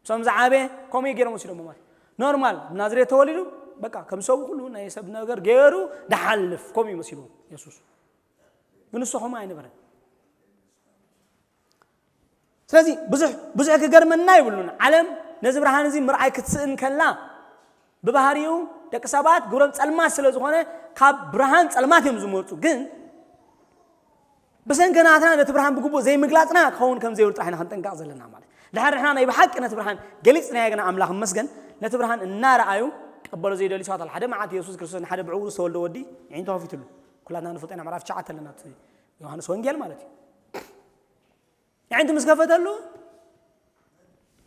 እሶም ዝዓበየ ከምኡ እዩ ገይሮም ወሲዶሞ ማለት እዩ። ኖርማል፣ ናዝሬት ተወሊዱ፣ በቃ፣ ከም ሰቡ ኩሉ ናይ ሰብ ነገር ገይሩ ድሓልፍ፣ ከምኡ እዩ መሲልዎም የሱስ። ግን እሱ ከምኡ ኣይነበረን። ስለዚ ብዙሕ፣ ብዙሕ ክገርመና ይብሉን። ዓለም ነዚ ብርሃን እዚ ምርኣይ ክትስእን ከላ፣ ብባህሪኡ ደቂ ሰባት ግብሮም ጸልማት ስለ ዝኾነ፣ ካብ ብርሃን ጸልማት እዮም ዝመርጹ። ግን ብሰንኪ ናትና ነቲ ብርሃን ብግቡእ ዘይምግላጽና ክኸውን ከም ዘይብል ጥራሕ ኢና ክንጥንቀቕ ዘለና ማለት። ድሓር ንሕና ናይ ብሓቂ ነቲ ብርሃን ገሊጽናዮ ግና ኣምላኽ ይመስገን፣ ነቲ ብርሃን እናረኣዩ ቀበሎ ዘይደልዩ ሰባት ኣለዉ። ሓደ መዓልቲ የሱስ ክርስቶስ ንሓደ ብዕውሩ ዝተወልደ ወዲ ኣዒንቱ ከፊትሉ። ኩላትና ንፈልጦ ኢና፣ ምዕራፍ ትሽዓተ ኣለና፣ እቲ ዮሃንስ ወንጌል ማለት እዩ። ኣዒንቱ ምስ ከፈተሉ፣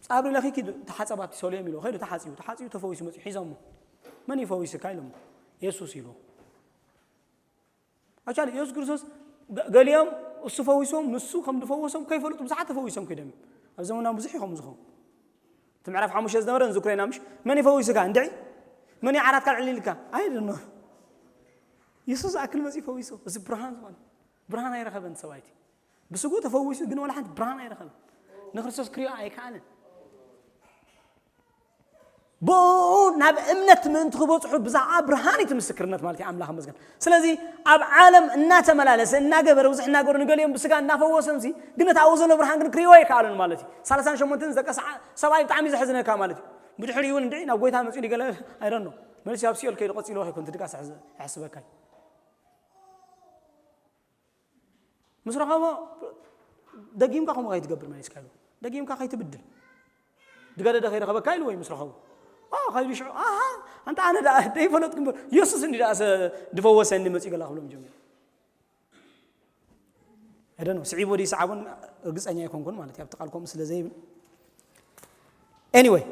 "ጻብሪ ለኺኪ ዶ-፣ ተሓጸባ ኣብቲ ሰሎዮም" ኢሉ። ከይዱ ተሓጺቡ፣ ተሓጺቡ ተፈዊሱ መጺኡ ሒዞሞ። "መን እዩ ፈዊስካ?" ኢሎሞ። "የሱስ" ኢሉ። ኣክቹዋሊ የሱስ ክርስቶስ ገ-፣ ገሊኦም እሱ ፈዊሶም፣ ንሱ ከም ዝፈወሶም ከይፈልጡ ብዙሓት ተፈዊሶም ከይዶም እዮም። ኣብ ዘመናዊ ብዙሕ እዩ ከምኡ ዝኸውን። እቲ ምዕራፍ ሓሙሽተ ዝነበረ ንዝክሮ ኢና ምሽ? "መን ይፈዊስካ? እንድዒ መን እዩ ዓራትካ ኣልዒልካ?" ኣይደኖ። የሱስ ዝኣክል መጺኡ ፈዊሶ። እዚ ብርሃን ዝኾነ። ብርሃን ኣይረኸበን ሰብኣይቲ። ብስጉ ተፈዊሱ ግን ዋላ ሓንቲ ብርሃን ኣይረኸበን። ንክርስቶስ ክሪኦ ኣይከኣለን። ብኡ ናብ እምነት ምእንቲ ክበጽሑ ብዛዕባ ብርሃን እቲ ምስክርነት ማለት እዩ። ኣምላኽ ይመስገን። ስለዚ ኣብ ዓለም እናተመላለሰ፣ እናገበረ፣ ብዙሕ እናገበረ፣ ንገሊኦም ብስጋ እናፈወሰምሲ፣ ግን እቲ ኣብኡ ዘሎ ብርሃን ግን ክሪእዎ ኣይከኣሉን ማለት እዩ። ሰላሳን ሸሞንተን ዝደቀሰ ዓ-፣ ሰብኣይ ብጣዕሚ ዘሕዝነካ ማለት እዩ። ብድሕሪኡ እውን እንድዒ ናብ ጎይታ መጺኡ ገለ ኣይረኖ። መልሲ ኣብ ሲኦል ከይዱ ቀጺልዎ ከይኮን እቲ ድቃስ ይሕዝ-፣ ይሕስበካ እዩ። ምስ ረኸቦ፣ "ደጊምካ ከምኡ ከይትገብር መሊስካ" ኢሉ። "ደጊምካ ከይትብድል። ዝገደደ ከይረኸበካ" ኢሉ ወይ ምስ ረኸቦ። ዋ፣ ከይዱ ሽዑ፣ "ኣሃ፣ ኣንታ ኣነ ደኣ ደይፈለጥኩ እምበር፣ የሱስ እንዲ ደኣ ሰ-፣ ድፈወሰኒ መጺኡ ገላ" ክብሎም ጀሚሩ። I don't know፣ ስዒቦ ድዩ ሰዓቦን ርግጸኛ ኣይኮንኩን ማለት እዩ፣ ኣብቲ ቃል ከምኡ ስለ ዘይብል። ኤኒወይ፣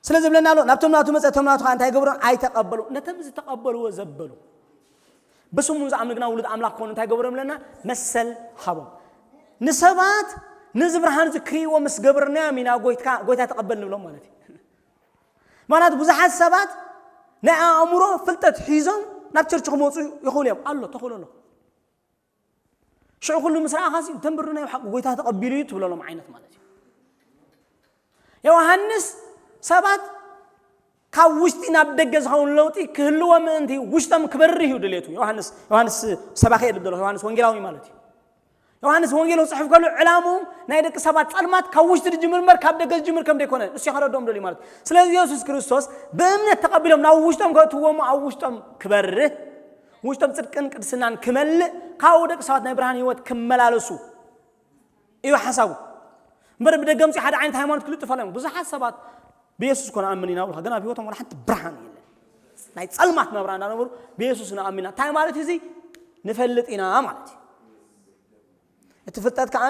ስለ ዝብለና ኣሎ፣ ናብቶም ናቱ መጸ፣ እቶም ናቱ ኸኣ እንታይ ገብሮም? ኣይተቐበሉ። ነቶም ዝተቐበልዎ ዘበሉ፣ ብስሙ ዝኣምኑ ግና ውሉድ ኣምላኽ ክኾኑ እንታይ ገብሮም ኣለና? መሰል ሃቦም። ንሰባት ነዚ ብርሃን እዚ ክርእይዎ ምስ ገብርናዮም ኢና ጎይትካ-፣ ጎይታ ተቐበል ንብሎም ማለት እዩ። ምኽንያቱ ብዙሓት ሰባት ናይ ኣእምሮ ፍልጠት ሒዞም ናብ ቸርች ክመጹ ይኽእሉ እዮም። ኣሎ፣ ተኽእሎ ኣሎ። ሽዑ ኩሉ ምስ ረኣኻሲ፣ "ተንብሩ ናይ ሓቂ ጎይታ ተቐቢሉ እዩ" ትብለሎም ዓይነት ማለት እዩ። ዮሃንስ ሰባት ካብ ውሽጢ ናብ ደገ ዝኸውን ለውጢ ክህልዎ ምእንቲ ውሽጦም ክበርህ እዩ ድሌቱ። ዮሃንስ፣ ዮሃንስ ሰባኺ እየ ዝብል ዘለኹ፣ ዮሃንስ ወንጌላዊ ማለት እዩ። ዮሃንስ ወንጌል ክጽሕፍ ከሎ ዕላምኡ ናይ ደቂ ሰባት ጸልማት ካብ ውሽጢ ዝጅምር እምበር ካብ ደገ ዝጅምር ከም ዘይኮነ ንሱ ከረድኦም ደልዩ ማለት እዩ። ስለዚ የሱስ ክርስቶስ ብእምነት ተቐቢሎም ናብ ውሽጦም ከእትዎም፣ ኣብ ውሽጦም ክበርህ፣ ውሽጦም ጽድቅን ቅድስናን ክመልእ፣ ካብኡ ደቂ ሰባት ናይ ብርሃን ህይወት ክመላለሱ እዩ ሓሳቡ። እምበር ብደገ ኣምጺኡ ሓደ ዓይነት ሃይማኖት ክልጥፍ ኣለዮም። ብዙሓት ሰባት ብየሱስ እኮ ንኣምን ኢና ብልካ፣ ግን ኣብ ህይወቶም ዋላ ሓንቲ ብርሃን የለን። ናይ ጸልማት ናብራ እንዳነበሩ ብየሱስ ንኣምን ኢና። እንታይ ማለት እዩ እዚ? ንፈልጥ ኢና ማለት እዩ። እቲ ፍልጠት ከኣ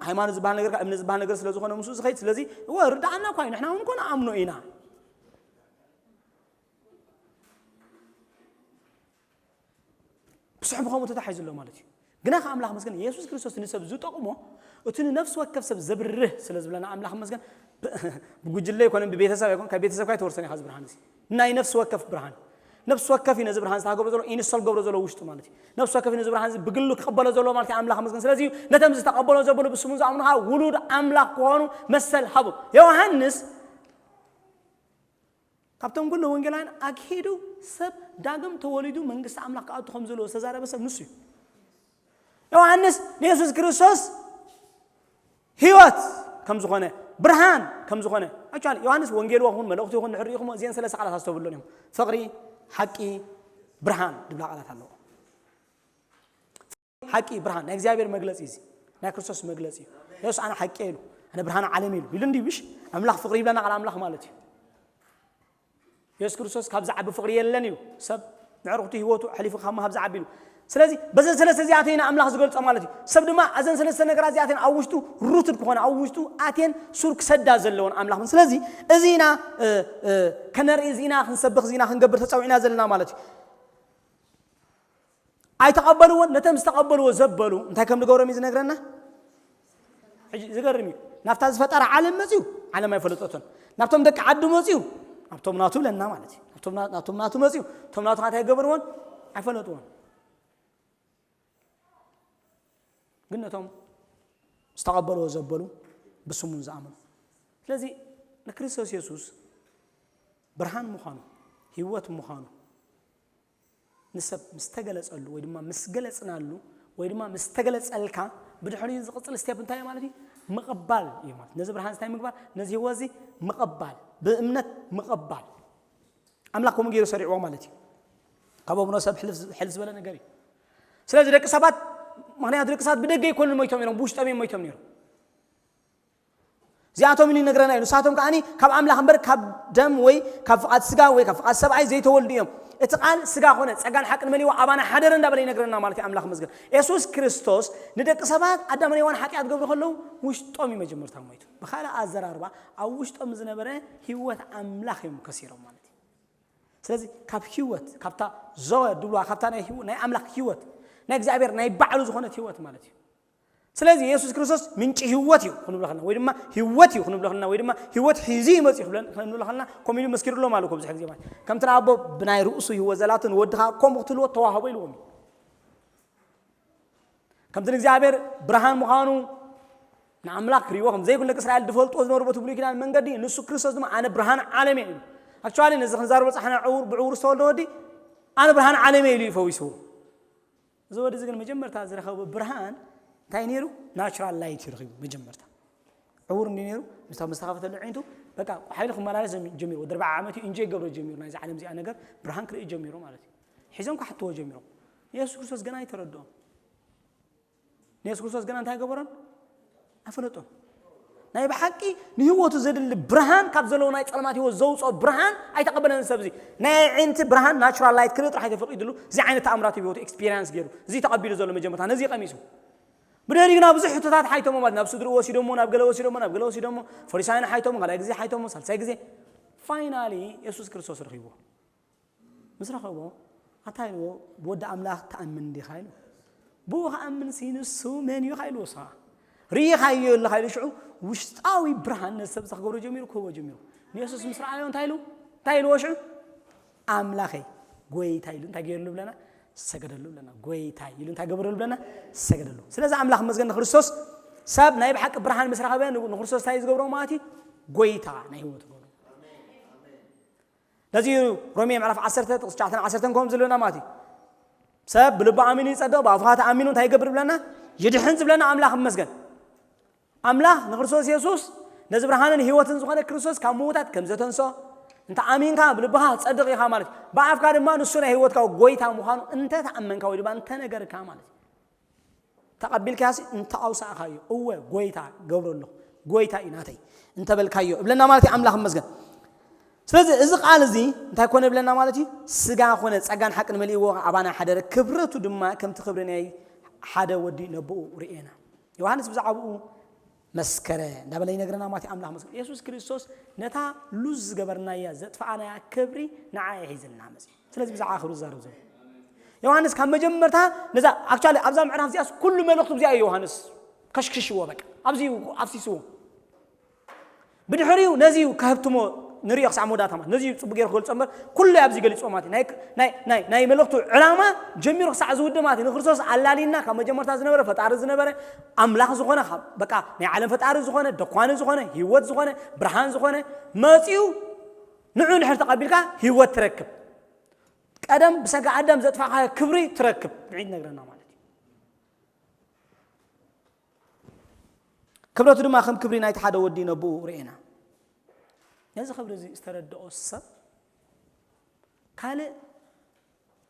ሃይማኖት ዝበሃል ነገር፣ ካብ እምነት ዝበሃል ነገር ስለ ዝኾነ ምስኡ ዝኸይድ፣ ስለዚ እወ ርድኣና እኳ እዩ፣ ንሕና እውን እኮ ንኣምኖ ኢና። ብስሑ ብኸምኡ ተታሒዙ ኣሎ ማለት እዩ። ግና ከ ኣምላኽ መስገን፣ የሱስ ክርስቶስ ንሰብ ዝጠቕሞ፣ እቲ ንነፍሲ ወከፍ ሰብ ዘብርህ ስለ ዝብለና ኣምላኽ መስገን፣ ብ-፣ ብጉጅለ ኣይኮነን፣ ብቤተሰብ ኣይኮነን፣ ካብ ቤተሰብካ ኣይትወርሶን ኢኻ እዚ ብርሃን እዚ። ናይ ነፍሲ ወከፍ ብርሃን። ነፍሲ ወከፍ እዩ ነዚ ብርሃን ዝተገብሮ ዘሎ፣ ኢንስቶል ገብሮ ዘሎ ውሽጡ ማለት እዩ። ነፍሲ ወከፍ እዩ ነዚ ብርሃን እዚ ብግሉ ክቕበሎ ዘለዎ ማለት እዩ ኣምላኽ መስገን። ስለዚ እዩ ነቶም ዝተቐበሎ ዘበሉ ብስሙ ዝኣምኑ ኸዓ ውሉድ ኣምላኽ ክኾኑ መሰል ሃቦም። ዮሃንስ ካብቶም ኩሉ ወንጌላውያን ኣግሂዱ ሰብ ዳግም ተወሊዱ መንግስቲ ኣምላኽ ክኣቱ ከም ዘለዎ ዝተዛረበ ሰብ ንሱ እዩ። ዮሃንስ ንየሱስ ክርስቶስ ህይወት ከም ዝኾነ፣ ብርሃን ከም ዝኾነ። ኣክቹዋሊ ዮሃንስ ወንጌል ይኹን መልእኽቱ ይኹን ድሕሪ ኢኹም እዚአን ሰለስተ ቃላት ኣስተብሎን እዮም። ፍቕሪ፣ ሓቂ፣ ብርሃን ዝብላ ቃላት ኣለዎ። ሓቂ፣ ብርሃን ናይ እግዚኣብሔር መግለጺ እዩ። ናይ ክርስቶስ መግለጺ እዩ። የሱስ ኣነ ሓቂ ኢሉ፣ ኣነ ብርሃን ዓለም ኢሉ ኢሉ እንዲ ብሽ ኣምላኽ ፍቕሪ ይብለና ቃል ኣምላኽ ማለት እዩ። የሱስ ክርስቶስ ካብ ዝዓቢ ፍቕሪ የለን እዩ። ሰብ ንዕርክቱ ህይወቱ ኣሕሊፉ ካብ ምሃብ ዝዓቢ ኢሉ። ስለዚ በዘን ሰለስተ እዚኣተን ኢና ኣምላኽ ዝገልጾ ማለት እዩ። ሰብ ድማ ኣዘን ሰለስተ ነገራት እዚኣተን ኣብ ውሽጡ ሩትድ ክኾነ ኣብ ውሽጡ ኣትየን ሱር ክሰዳ ዘለዎን ኣምላኽ። ስለዚ እዚ ኢና እ፣ እ፣ ከነርኢ፣ እዚ ኢና ክንሰብኽ፣ እዚ ኢና ክንገብር ተጸዊዕና ዘለና ማለት እዩ። ኣይተቐበልዎን። ነቶም ዝተቐበልዎ ዘበሉ እንታይ ከም ዝገብሮም እዩ ዝነግረና። ሕጂ ዝገርም እዩ። ናብታ ዝፈጠረ ዓለም መፅዩ፣ ዓለም ኣይፈለጠቶን። ናብቶም ደቂ ዓዱ መፅዩ፣ ናብቶም ናቱ ብለና ማለት እዩ። ናብቶም ና-፣ ናብቶም ናቱ መፅዩ፣ እቶም ናቱ ከዓ እንታይ ገበርዎን? ኣይፈለጥዎን። ግን ነቶም ዝተቐበልዎ ዘበሉ ብስሙን ዝኣመኑ። ስለዚ ንክርስቶስ የሱስ ብርሃን ምዃኑ፣ ህይወት ምዃኑ ንሰብ ምስ ተገለጸሉ ወይ ድማ ምስ ገለጽናሉ ወይ ድማ ምስ ተገለጸልካ፣ ብድሕሪኡ ዝቕጽል ስቴፕ እንታይ እዩ ማለት እዩ? ምቕባል እዩ ማለት። ነዚ ብርሃን እንታይ ምግባር? ነዚ ህይወት እዚ ምቕባል፣ ብእምነት ምቕባል። ኣምላኽ ከምኡ ገይሩ ሰሪዕዎ ማለት እዩ። ካብ ኣቡነ ሰብ ሕልፍ፣ ሕልፍ ዝበለ ነገር እዩ። ስለዚ ደቂ ሰባት፣ ምኽንያቱ ደቂ ሰባት ብደገ ኣይኮኑን ሞይቶም ነይሮም፣ ብውሽጦም እዮም ሞይቶም ነይሮም። እዚኣቶም እዩ ይነግረና እዩ። ንሳቶም ከዓኒ ካብ ኣምላኽ እምበር ካብ ደም ወይ ካብ ፍቓድ ስጋ ወይ ካብ ፍቓድ ሰብኣይ ዘይተወልዱ እዮም። እቲ ቃል ስጋ ኾነ፣ ጸጋን ሓቅን መሊእዎ ኣባና ሓደረ እንዳበለ ይነግረና ማለት እዩ። ኣምላኽ ይመስገን። የሱስ ክርስቶስ ንደቂ ሰባት ኣዳምን ሄዋን ሓጢኣት ገብሩ ከለዉ ውሽጦም እዩ መጀመርታ ሞይቱ። ብኻልእ ኣዘራርባ ኣብ ውሽጦም ዝነበረ ህይወት ኣምላኽ እዮም ከሲሮም ማለት እዩ። ስለዚ ካብ ህይወት፣ ካብታ ዘወ ድብልዋ፣ ካብታ ናይ ህይወ-፣ ናይ ኣምላኽ ህይወት፣ ናይ እግዚኣብሔር ናይ ባዕሉ ዝኾነት ህይወት ማለት እዩ። ስለዚ የሱስ ክርስቶስ ምንጪ ህይወት እዩ ክንብሎ ከለና ወይ ድማ ህይወት እዩ ክንብሎ ከለና ወይ ድማ ህይወት ሒዙ ይመጽእ እዩ ክብለን-፣ ክንብሎ ከለና ከምኡ ኢሉ መስኪሩሎም ኣሎ እኮ ብዙሕ ግዜ ማለት። ከምቲ ንኣቦ ብናይ ርእሱ ህይወት ዘላቶ ንወድኻ ከምኡ ክትህልዎ ተዋህቦ ኢልዎም እዩ። ከምቲ ንእግዚኣብሔር ብርሃን ምዃኑ ንኣምላኽ ክርእይዎ ከም ዘይክእሉ ደቂ እስራኤል ዝፈልጥዎ ዝነበሩ በቲ ብሉይ ኪዳን መንገዲ፣ ንሱ ክርስቶስ ድማ ኣነ ብርሃን ዓለም እየ ኢሉ። ኣክቹዋሊ ነዚ ክንዛረቦ ጻሕና ዕውር፣ ብዕውር ዝተወልደ ወዲ ኣነ ብርሃን ዓለም እየ ኢሉ እዩ ፈዊስዎ። እዚ ወዲ እዚ ግን መጀመርታ ዝረኸቦ ብርሃን እንታይ ነይሩ? ናቹራል ላይት እዩ ረኺቡ መጀመርታ። ዕውር እንዲ ነይሩ፣ ምስታ መስተኻፈተሉ ዕንቱ በቃ ሓይሉ ክመላለስ ጀሚ-፣ ጀሚሩ። ወዲ ኣርብዓ ዓመት እዩ ኢንጆይ ገብሮ ጀሚሩ ናይዚ ዓለም እዚኣ ነገር ብርሃን ክርኢ ጀሚሩ ማለት እዩ። ሒዞም ክሓትዎ ጀሚሮም። የሱስ ክርስቶስ ገና ኣይተረድኦም። ንየሱስ ክርስቶስ ገና እንታይ ገበሮን? ኣይፈለጦን። ናይ ብሓቂ ንህይወቱ ዘድሊ ብርሃን ካብ ዘለዎ ናይ ጸልማት ህይወት ዘውፅኦ ብርሃን ኣይተቐበለን ሰብ እዚ። ናይ ኣዒንቲ ብርሃን ናቹራል ላይት ክርኢ ጥራሕ ተፈቒድሉ እዚ ዓይነት ተኣምራት ህይወቱ ኤክስፒሪያንስ ገይሩ። እዚ ተቐቢሉ ዘሎ መጀመርታ ነዚ ቀሚሱ። ብድሕሪ ግና ብዙሕ ሕቶታት ሓይቶሞ ማለት ናብ ስድርኡ ወሲዶሞ፣ ናብ ገለ ወሲዶሞ፣ ናብ ገለ ወሲዶሞ፣ ፈሪሳውያን ሓይቶሞ፣ ካልኣይ ግዜ ሓይቶሞ፣ ሳልሳይ ግዜ ፋይናሊ የሱስ ክርስቶስ ረኺብዎ። ምስ ረኸቦ ኣታ ኢልዎ፣ "ብወዲ ኣምላኽ ትኣምን ዲኻ?" ኢሉ። "ብኡ ክኣምን ሲ ንሱ መን እዩ?" ኢልዎ። "ንስኻ ርኢኻዮ ኣለኻ?" ኢሉ። ሽዑ ውሽጣዊ ብርሃን ነዚ ሰብ እዚ ክገብሮ ጀሚሩ፣ ክህቦ ጀሚሩ። ንየሱስ ምስ ረኣዮ እንታይ ኢሉ? እንታይ ኢልዎ ሽዑ? "ኣምላኸይ፣ ጎይታ" ኢሉ እንታይ ገይርሉ ብለና? ሰገደሉ ብለና። "ጎይታ" ኢሉ እንታይ ገበረሉ ብለና? ሰገደሉ። ስለዚ ኣምላኽ መስገን ንክርስቶስ ሰብ ናይ ብሓቂ ብርሃን ምስ ረኸበ ን-፣ ንክርስቶስ እንታይ እዩ ዝገብሮ ማለት እዩ? ጎይታ ናይ ህይወቱ ገብሮ። ነዚ እዩ ሮሜ ምዕራፍ ዓሰርተ ጥቕሲ ትሽዓተን ዓሰርተን ከምኡ ዝብለና ማለት እዩ። ሰብ ብልቡ ኣሚኑ ይጸድቕ፣ ብኣፉ ኸኣ ተኣሚኑ እንታይ ይገብር ብለና? ይድሕን ዝብለና ኣምላኽ ይመስገን። ኣምላኽ ንክርስቶስ የሱስ ነዚ ብርሃንን ህይወትን ዝኾነ ክርስቶስ ካብ ምዉታት ከም ዘተንስኦ እንተ ኣሚንካ ብልብኻ ትጸድቕ ኢኻ ማለት እዩ። ብኣፍካ ድማ ንሱ ናይ ህይወትካ ጎይታ ምዃኑ እንተ ተኣመንካ ወይ ድማ እንተ ነገርካ ማለት እዩ። ተቐቢልካያሲ እንተ ኣውሳእኻዮ፣ እወ፣ ጎይታ ገብሮ ኣለኹ፣ ጎይታ እዩ ናተይ እንተ በልካዮ እብለና ማለት እዩ። ኣምላኽ ይመስገን። ስለዚ እዚ ቃል እዚ እንታይ ኮነ እብለና ማለት እዩ? ስጋ ኮነ፣ ጸጋን ሓቅን መሊእዎ ኣባና ሓደረ፣ ክብረቱ ድማ ከምቲ ክብሪ ናይ ሓደ ወዲ ነቦኡ ርኤና። ዮሃንስ ብዛዕባኡ መስከረ እንዳበለ ይነግረና ማለት እዩ። ኣምላኽ መስከረ። የሱስ ክርስቶስ ነታ ሉዝ ዝገበርናያ፣ ዘጥፋእናያ ክብሪ ንዓ እዩ ሒዝልና መጽዩ። ስለዚ ብዛዕባ ክብሪ ዝዛረብ ዘሎ ዮሃንስ ካብ መጀመርታ ነዛ፣ ኣክቹዋሊ ኣብዛ ምዕራፍ እዚኣስ ኩሉ መልእኽቱ ብዚኣ እዩ ዮሃንስ ከሽክሽዎ፣ በቃ ኣብዚ እዩ ኣፍሲስዎ። ብድሕሪኡ ነዚ እዩ ከህብትሞ ንሪኦ ክሳዕ መወዳእታ ማለት ነዚ እዩ ጽቡቅ ገይሩ ክገልጾ እምበር ኩሉ ኣብዚ ገሊጽዎ ማለት እዩ። ናይ፣ ናይ፣ ናይ፣ ናይ መልእኽቱ ዕላማ ጀሚሩ ክሳዕ ዝውድእ ማለት እዩ። ንክርስቶስ ኣላሊና ካብ መጀመርታ ዝነበረ ፈጣሪ ዝነበረ ኣምላኽ ዝኾነ ካብ በቃ ናይ ዓለም ፈጣሪ ዝኾነ ደኳኒ ዝኾነ ህይወት ዝኾነ ብርሃን ዝኾነ መጺኡ ንዑ እንድሕር ተቐቢልካ ህይወት ትረክብ። ቀደም ብሰጋ ኣዳም ዘጥፋእካዮ ክብሪ ትረክብ። ብዒድ ነግረና ማለት እዩ። ክብረቱ ድማ ከም ክብሪ ናይቲ ሓደ ወዲ ነብኡ ርኤና። ነዚ ክብሪ እዚ ዝተረድኦ ሰብ ካልእ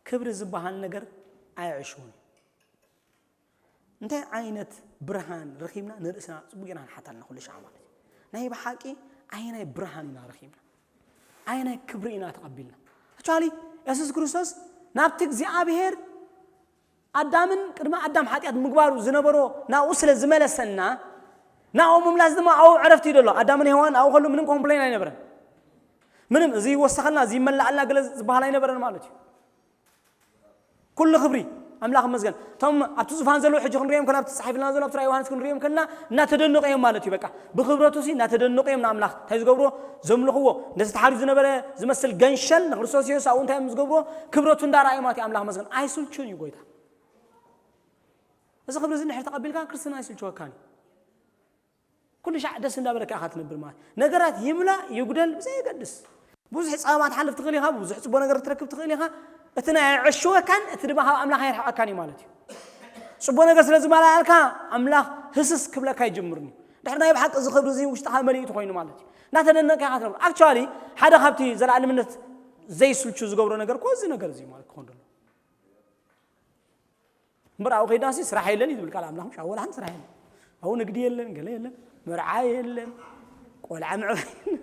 ክብሪ ዝበሃል ነገር ኣየዕሽውን እዩ። እንታይ ዓይነት ብርሃን ረኺብና ንርእስና ጽቡቕ ጌርና ንሓታልና ኩሉ ሻዕ ማለት እዩ። ናይ ብሓቂ ኣየናይ ብርሃን ኢና ረኺብና? ኣየናይ ክብሪ ኢና ተቐቢልና? ኣክቹዋሊ የሱስ ክርስቶስ ናብቲ እግዚኣብሔር ኣዳምን ቅድሚ ኣዳም ሓጢኣት ምግባሩ ዝነበሮ ናብኡ ስለ ዝመለሰና ናብኡ ምምላስ ድማ ኣብኡ ዕረፍቲ እዩ ዘሎ። ኣዳምን ሄዋን ኣብኡ ከሉ ምንም ኮምፕሌን ኣይነበረን። ምንም እዚ ይወሰኸልና እዚ ይመላኣልና ገለ ዝበሃል ኣይነበረን ማለት እዩ። ኩሉ ክብሪ ኣምላኽ ይመስገን። እቶም ኣብቲ ዙፋን ዘለዉ ሕጂ ክንሪኦም ከና ኣብቲ ተጻሒፍልና ዘሎ ኣብቲ ራእይ ዮሃንስ ክንሪኦም ከና እናተደነቑ እዮም ማለት እዩ። በቃ ብክብረቱ ሲ እናተደነቑ እዮም ንኣምላኽ እንታይ ዝገብርዎ ዘምልኽዎ። ነቲ ተሓሪዩ ዝነበረ ዝመስል ገንሸል ንክርስቶስ የሱስ ኣብኡ እንታይ እዮም ዝገብርዎ? ክብረቱ እንዳረኣዩ ማለት እዩ። ኣምላኽ ይመስገን ኣይስልቹን እዩ ጎይታ። እዚ ክብሪ እዚ እንድሕር ተቐቢልካ ክርስትና ኣይስልችወካን እዩ። ኩሉ ሻዕ ደስ እንዳበለካ ኢኻ ትነብር ማለት ነገራት ይምላእ ይጉደል ብዘየገድስ ብዙሕ ጸገማት ሓልፍ ትኽእል ኢኻ፣ ብዙሕ ጽቡቕ ነገር ክትረክብ ትኽእል ኢኻ። እቲ ናይ ኣዕሽወካን እቲ ድማ ካብ ኣምላኽ የርሕቐካን እዩ ማለት እዩ። ጽቡቕ ነገር ስለ ዝመላኣልካ ኣምላኽ ህስስ ክብለካ ይጅምርኒ ድሕሪ ናይ ብሓቂ እዚ ክብሪ እዚ ውሽጥኻ መሊእቲ ኮይኑ ማለት እዩ። እናተደነቅካ ኢኻ ትነብር። ኣክቹዋሊ ሓደ ካብቲ ዘላእልምነት ዘይስልቹ ዝገብሮ ነገር እኮ እዚ ነገር እዚ ማለት ክኾን ደሎ እምበር ኣብኡ ከይዳሲ ስራሕ የለን እዩ ዝብል ቃል ኣምላኽ። ምሽ ኣብኡ ወላ ሓንቲ ስራሕ የለን። ኣብኡ ንግዲ የለን፣ ገለ የለን፣ መርዓ የለን፣ ቆልዓ ምዕባይ የለን።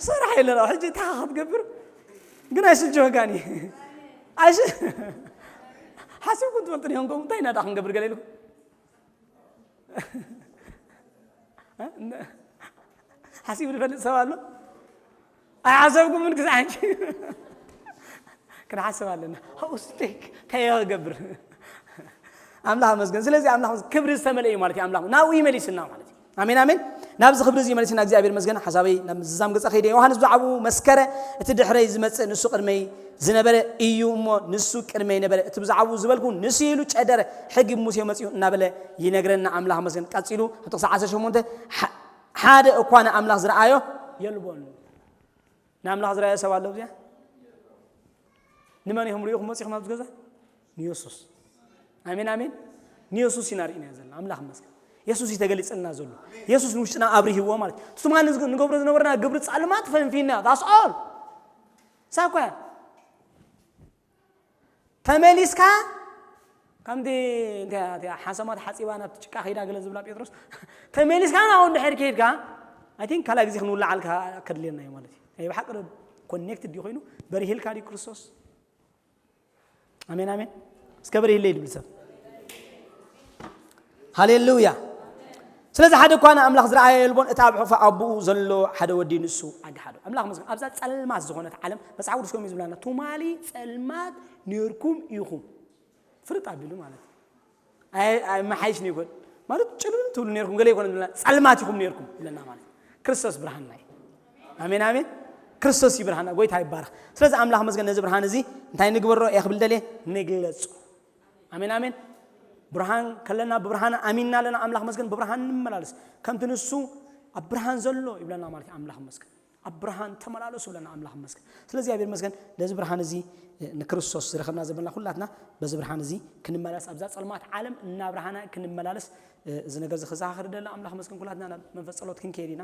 ስራሕ የለን። ኣብ ሕጂ እንታይ ክትገብር ግን ኣይስልችወካን እዩ። ኣይስ ሓሲብኩም ትፈልጡ ዲኹም ከምኡ እንታይ ኢና ደኣ ክንገብር ገለ ኢልኩም ሓሲቡ ዝፈልጥ ሰብ ኣሎ? ኣይሓሰብኩምን ክሳዕ ሕጂ ክንሓስብ ኣለና። ኣብኡ ስቴክ እንታይ ክገብር ኣምላኽ መስገን። ስለዚ ኣምላኽ መስገን ክብሪ ዝተመልአ እዩ ማለት እዩ። ኣምላኽ ናብኡ ይመሊስና ማለት እዩ። ኣሜን ኣሜን። ናብዚ ክብሪ እዚ ይመሊስና እግዚኣብሔር መስገን። ሓሳበይ ናብ ምዝዛም ገጸ ከይደ ዮሃንስ ብዛዕባኡ መስከረ፣ እቲ ድሕረይ ዝመጽእ ንሱ ቅድመይ ዝነበረ እዩ እሞ ንሱ ቅድመይ ነበረ። እቲ ብዛዕባኡ ዝበልኩ ንሱ ኢሉ ጨደረ፣ ሕጊ ብሙሴ መጺኡ እናበለ ይነግረና ኣምላኽ መስገን። ቀጺሉ ኣብ ጥቕሲ ዓሰርተ ሸሞንተ ሓደ እኳ ንኣምላኽ ዝረኣዮ የልቦን። ንኣምላኽ ዝረኣዮ ሰብ ኣሎ እዚኣ? ንመን ኢኹም ርኢኹም መጺኹም ኣብዚ ገዛ? ንየሱስ። ኣሜን ኣሜን። ንየሱስ ኢና ርኢና ዘለና። ኣምላኽ መስገን። የሱስ እዩ ተገሊጽልና ዘሎ። የሱስ ንውሽጥና ኣብሪህዎ ማለት እዩ። ትማሊ ንዝ- ንገብሮ ዝነበርና ግብሪ ጸልማት ፈንፊና። That's all። ሳኮ ተመሊስካ ከምቲ ሓሰማ ተሓፂባ ናብቲ ጭቃ ከይዳ ገለ ዝብላ ጴጥሮስ ተመሊስካ ናብኡ እንድሕር ከይድካ ኣይ ቲንክ ካልኣይ ግዜ ክንውልዓልካ ከድልየና እዩ ማለት እዩ። ናይ ብሓቂ ዶ ኮኔክትድ ድዩ ኮይኑ በሪሂልካ ድዩ ክርስቶስ? ኣሜን ኣሜን። እስከ በሪሂለይ ድብል ሰብ ሃሌሉያ። ስለዚ ሓደ እኳ ንኣምላኽ ዝረኣየ የልቦን፣ እቲ ኣብ ሕቑፊ ኣቦኡ ዘሎ ሓደ ወዲ ንሱ ኣግሃዶ። ኣምላኽ መስገን። ኣብዛ ጸልማት ዝኾነት ዓለም መጽሓፍ ቅዱስ ከምኡ እዩ ዝብለና፣ ትማሊ ጸልማት ነርኩም ኢኹም። ፍርጥ ኣቢሉ ማለት እዩ። ኣይ ኣይ መሓይሽ ነው ይኮን ማለት ጭልም ትብሉ ነርኩም ገለ ይኮን ዝብለና ጸልማት ኢኹም ነርኩም ይብለና ማለት እዩ። ክርስቶስ ብርሃንና እዩ። ኣሜን ኣሜን። ክርስቶስ እዩ ብርሃንና። ጎይታ ይባረኽ። ስለዚ ኣምላኽ መስገን ነዚ ብርሃን እዚ እንታይ ንግበሮ እየ ክብል ደልየ ንግለጹ። ኣሜን ኣሜን። ብርሃን ከለና ብብርሃን ኣሚንና ኣለና። ኣምላኽ መስገን ብብርሃን ንመላለስ። ከምቲ ንሱ ኣብ ብርሃን ዘሎ ይብለና ማለት እዩ። ኣምላኽ መስገን ኣብ ብርሃን ተመላለሱ ይብለና ኣምላኽ መስገን። ስለዚ እግዚኣብሔር መስገን ነዚ ብርሃን እዚ ንክርስቶስ ዝረኸብና ዘበልና ኩላትና በዚ ብርሃን እዚ ክንመላለስ ኣብዛ ጸልማት ዓለም እናብርሃና ክንመላለስ እዚ ነገር እዚ ክዘኻኸር ደለ ኣምላኽ መስገን። ኩላትና ናብ መንፈስ ጸሎት ክንከይድ ኢና።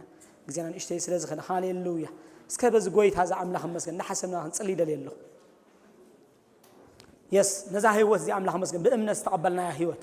ግዜና ንእሽተይ ስለ ዝኽእል ሃሌሉያ። እስከ በዚ ጎይታ እዚ ኣምላኽ መስገን እናሓሰብና ክንጽሊ ይደልየ ኣለኹ። የስ ነዛ ህይወት እዚ ኣምላኽ መስገን ብእምነት ዝተቐበልናያ ህይወት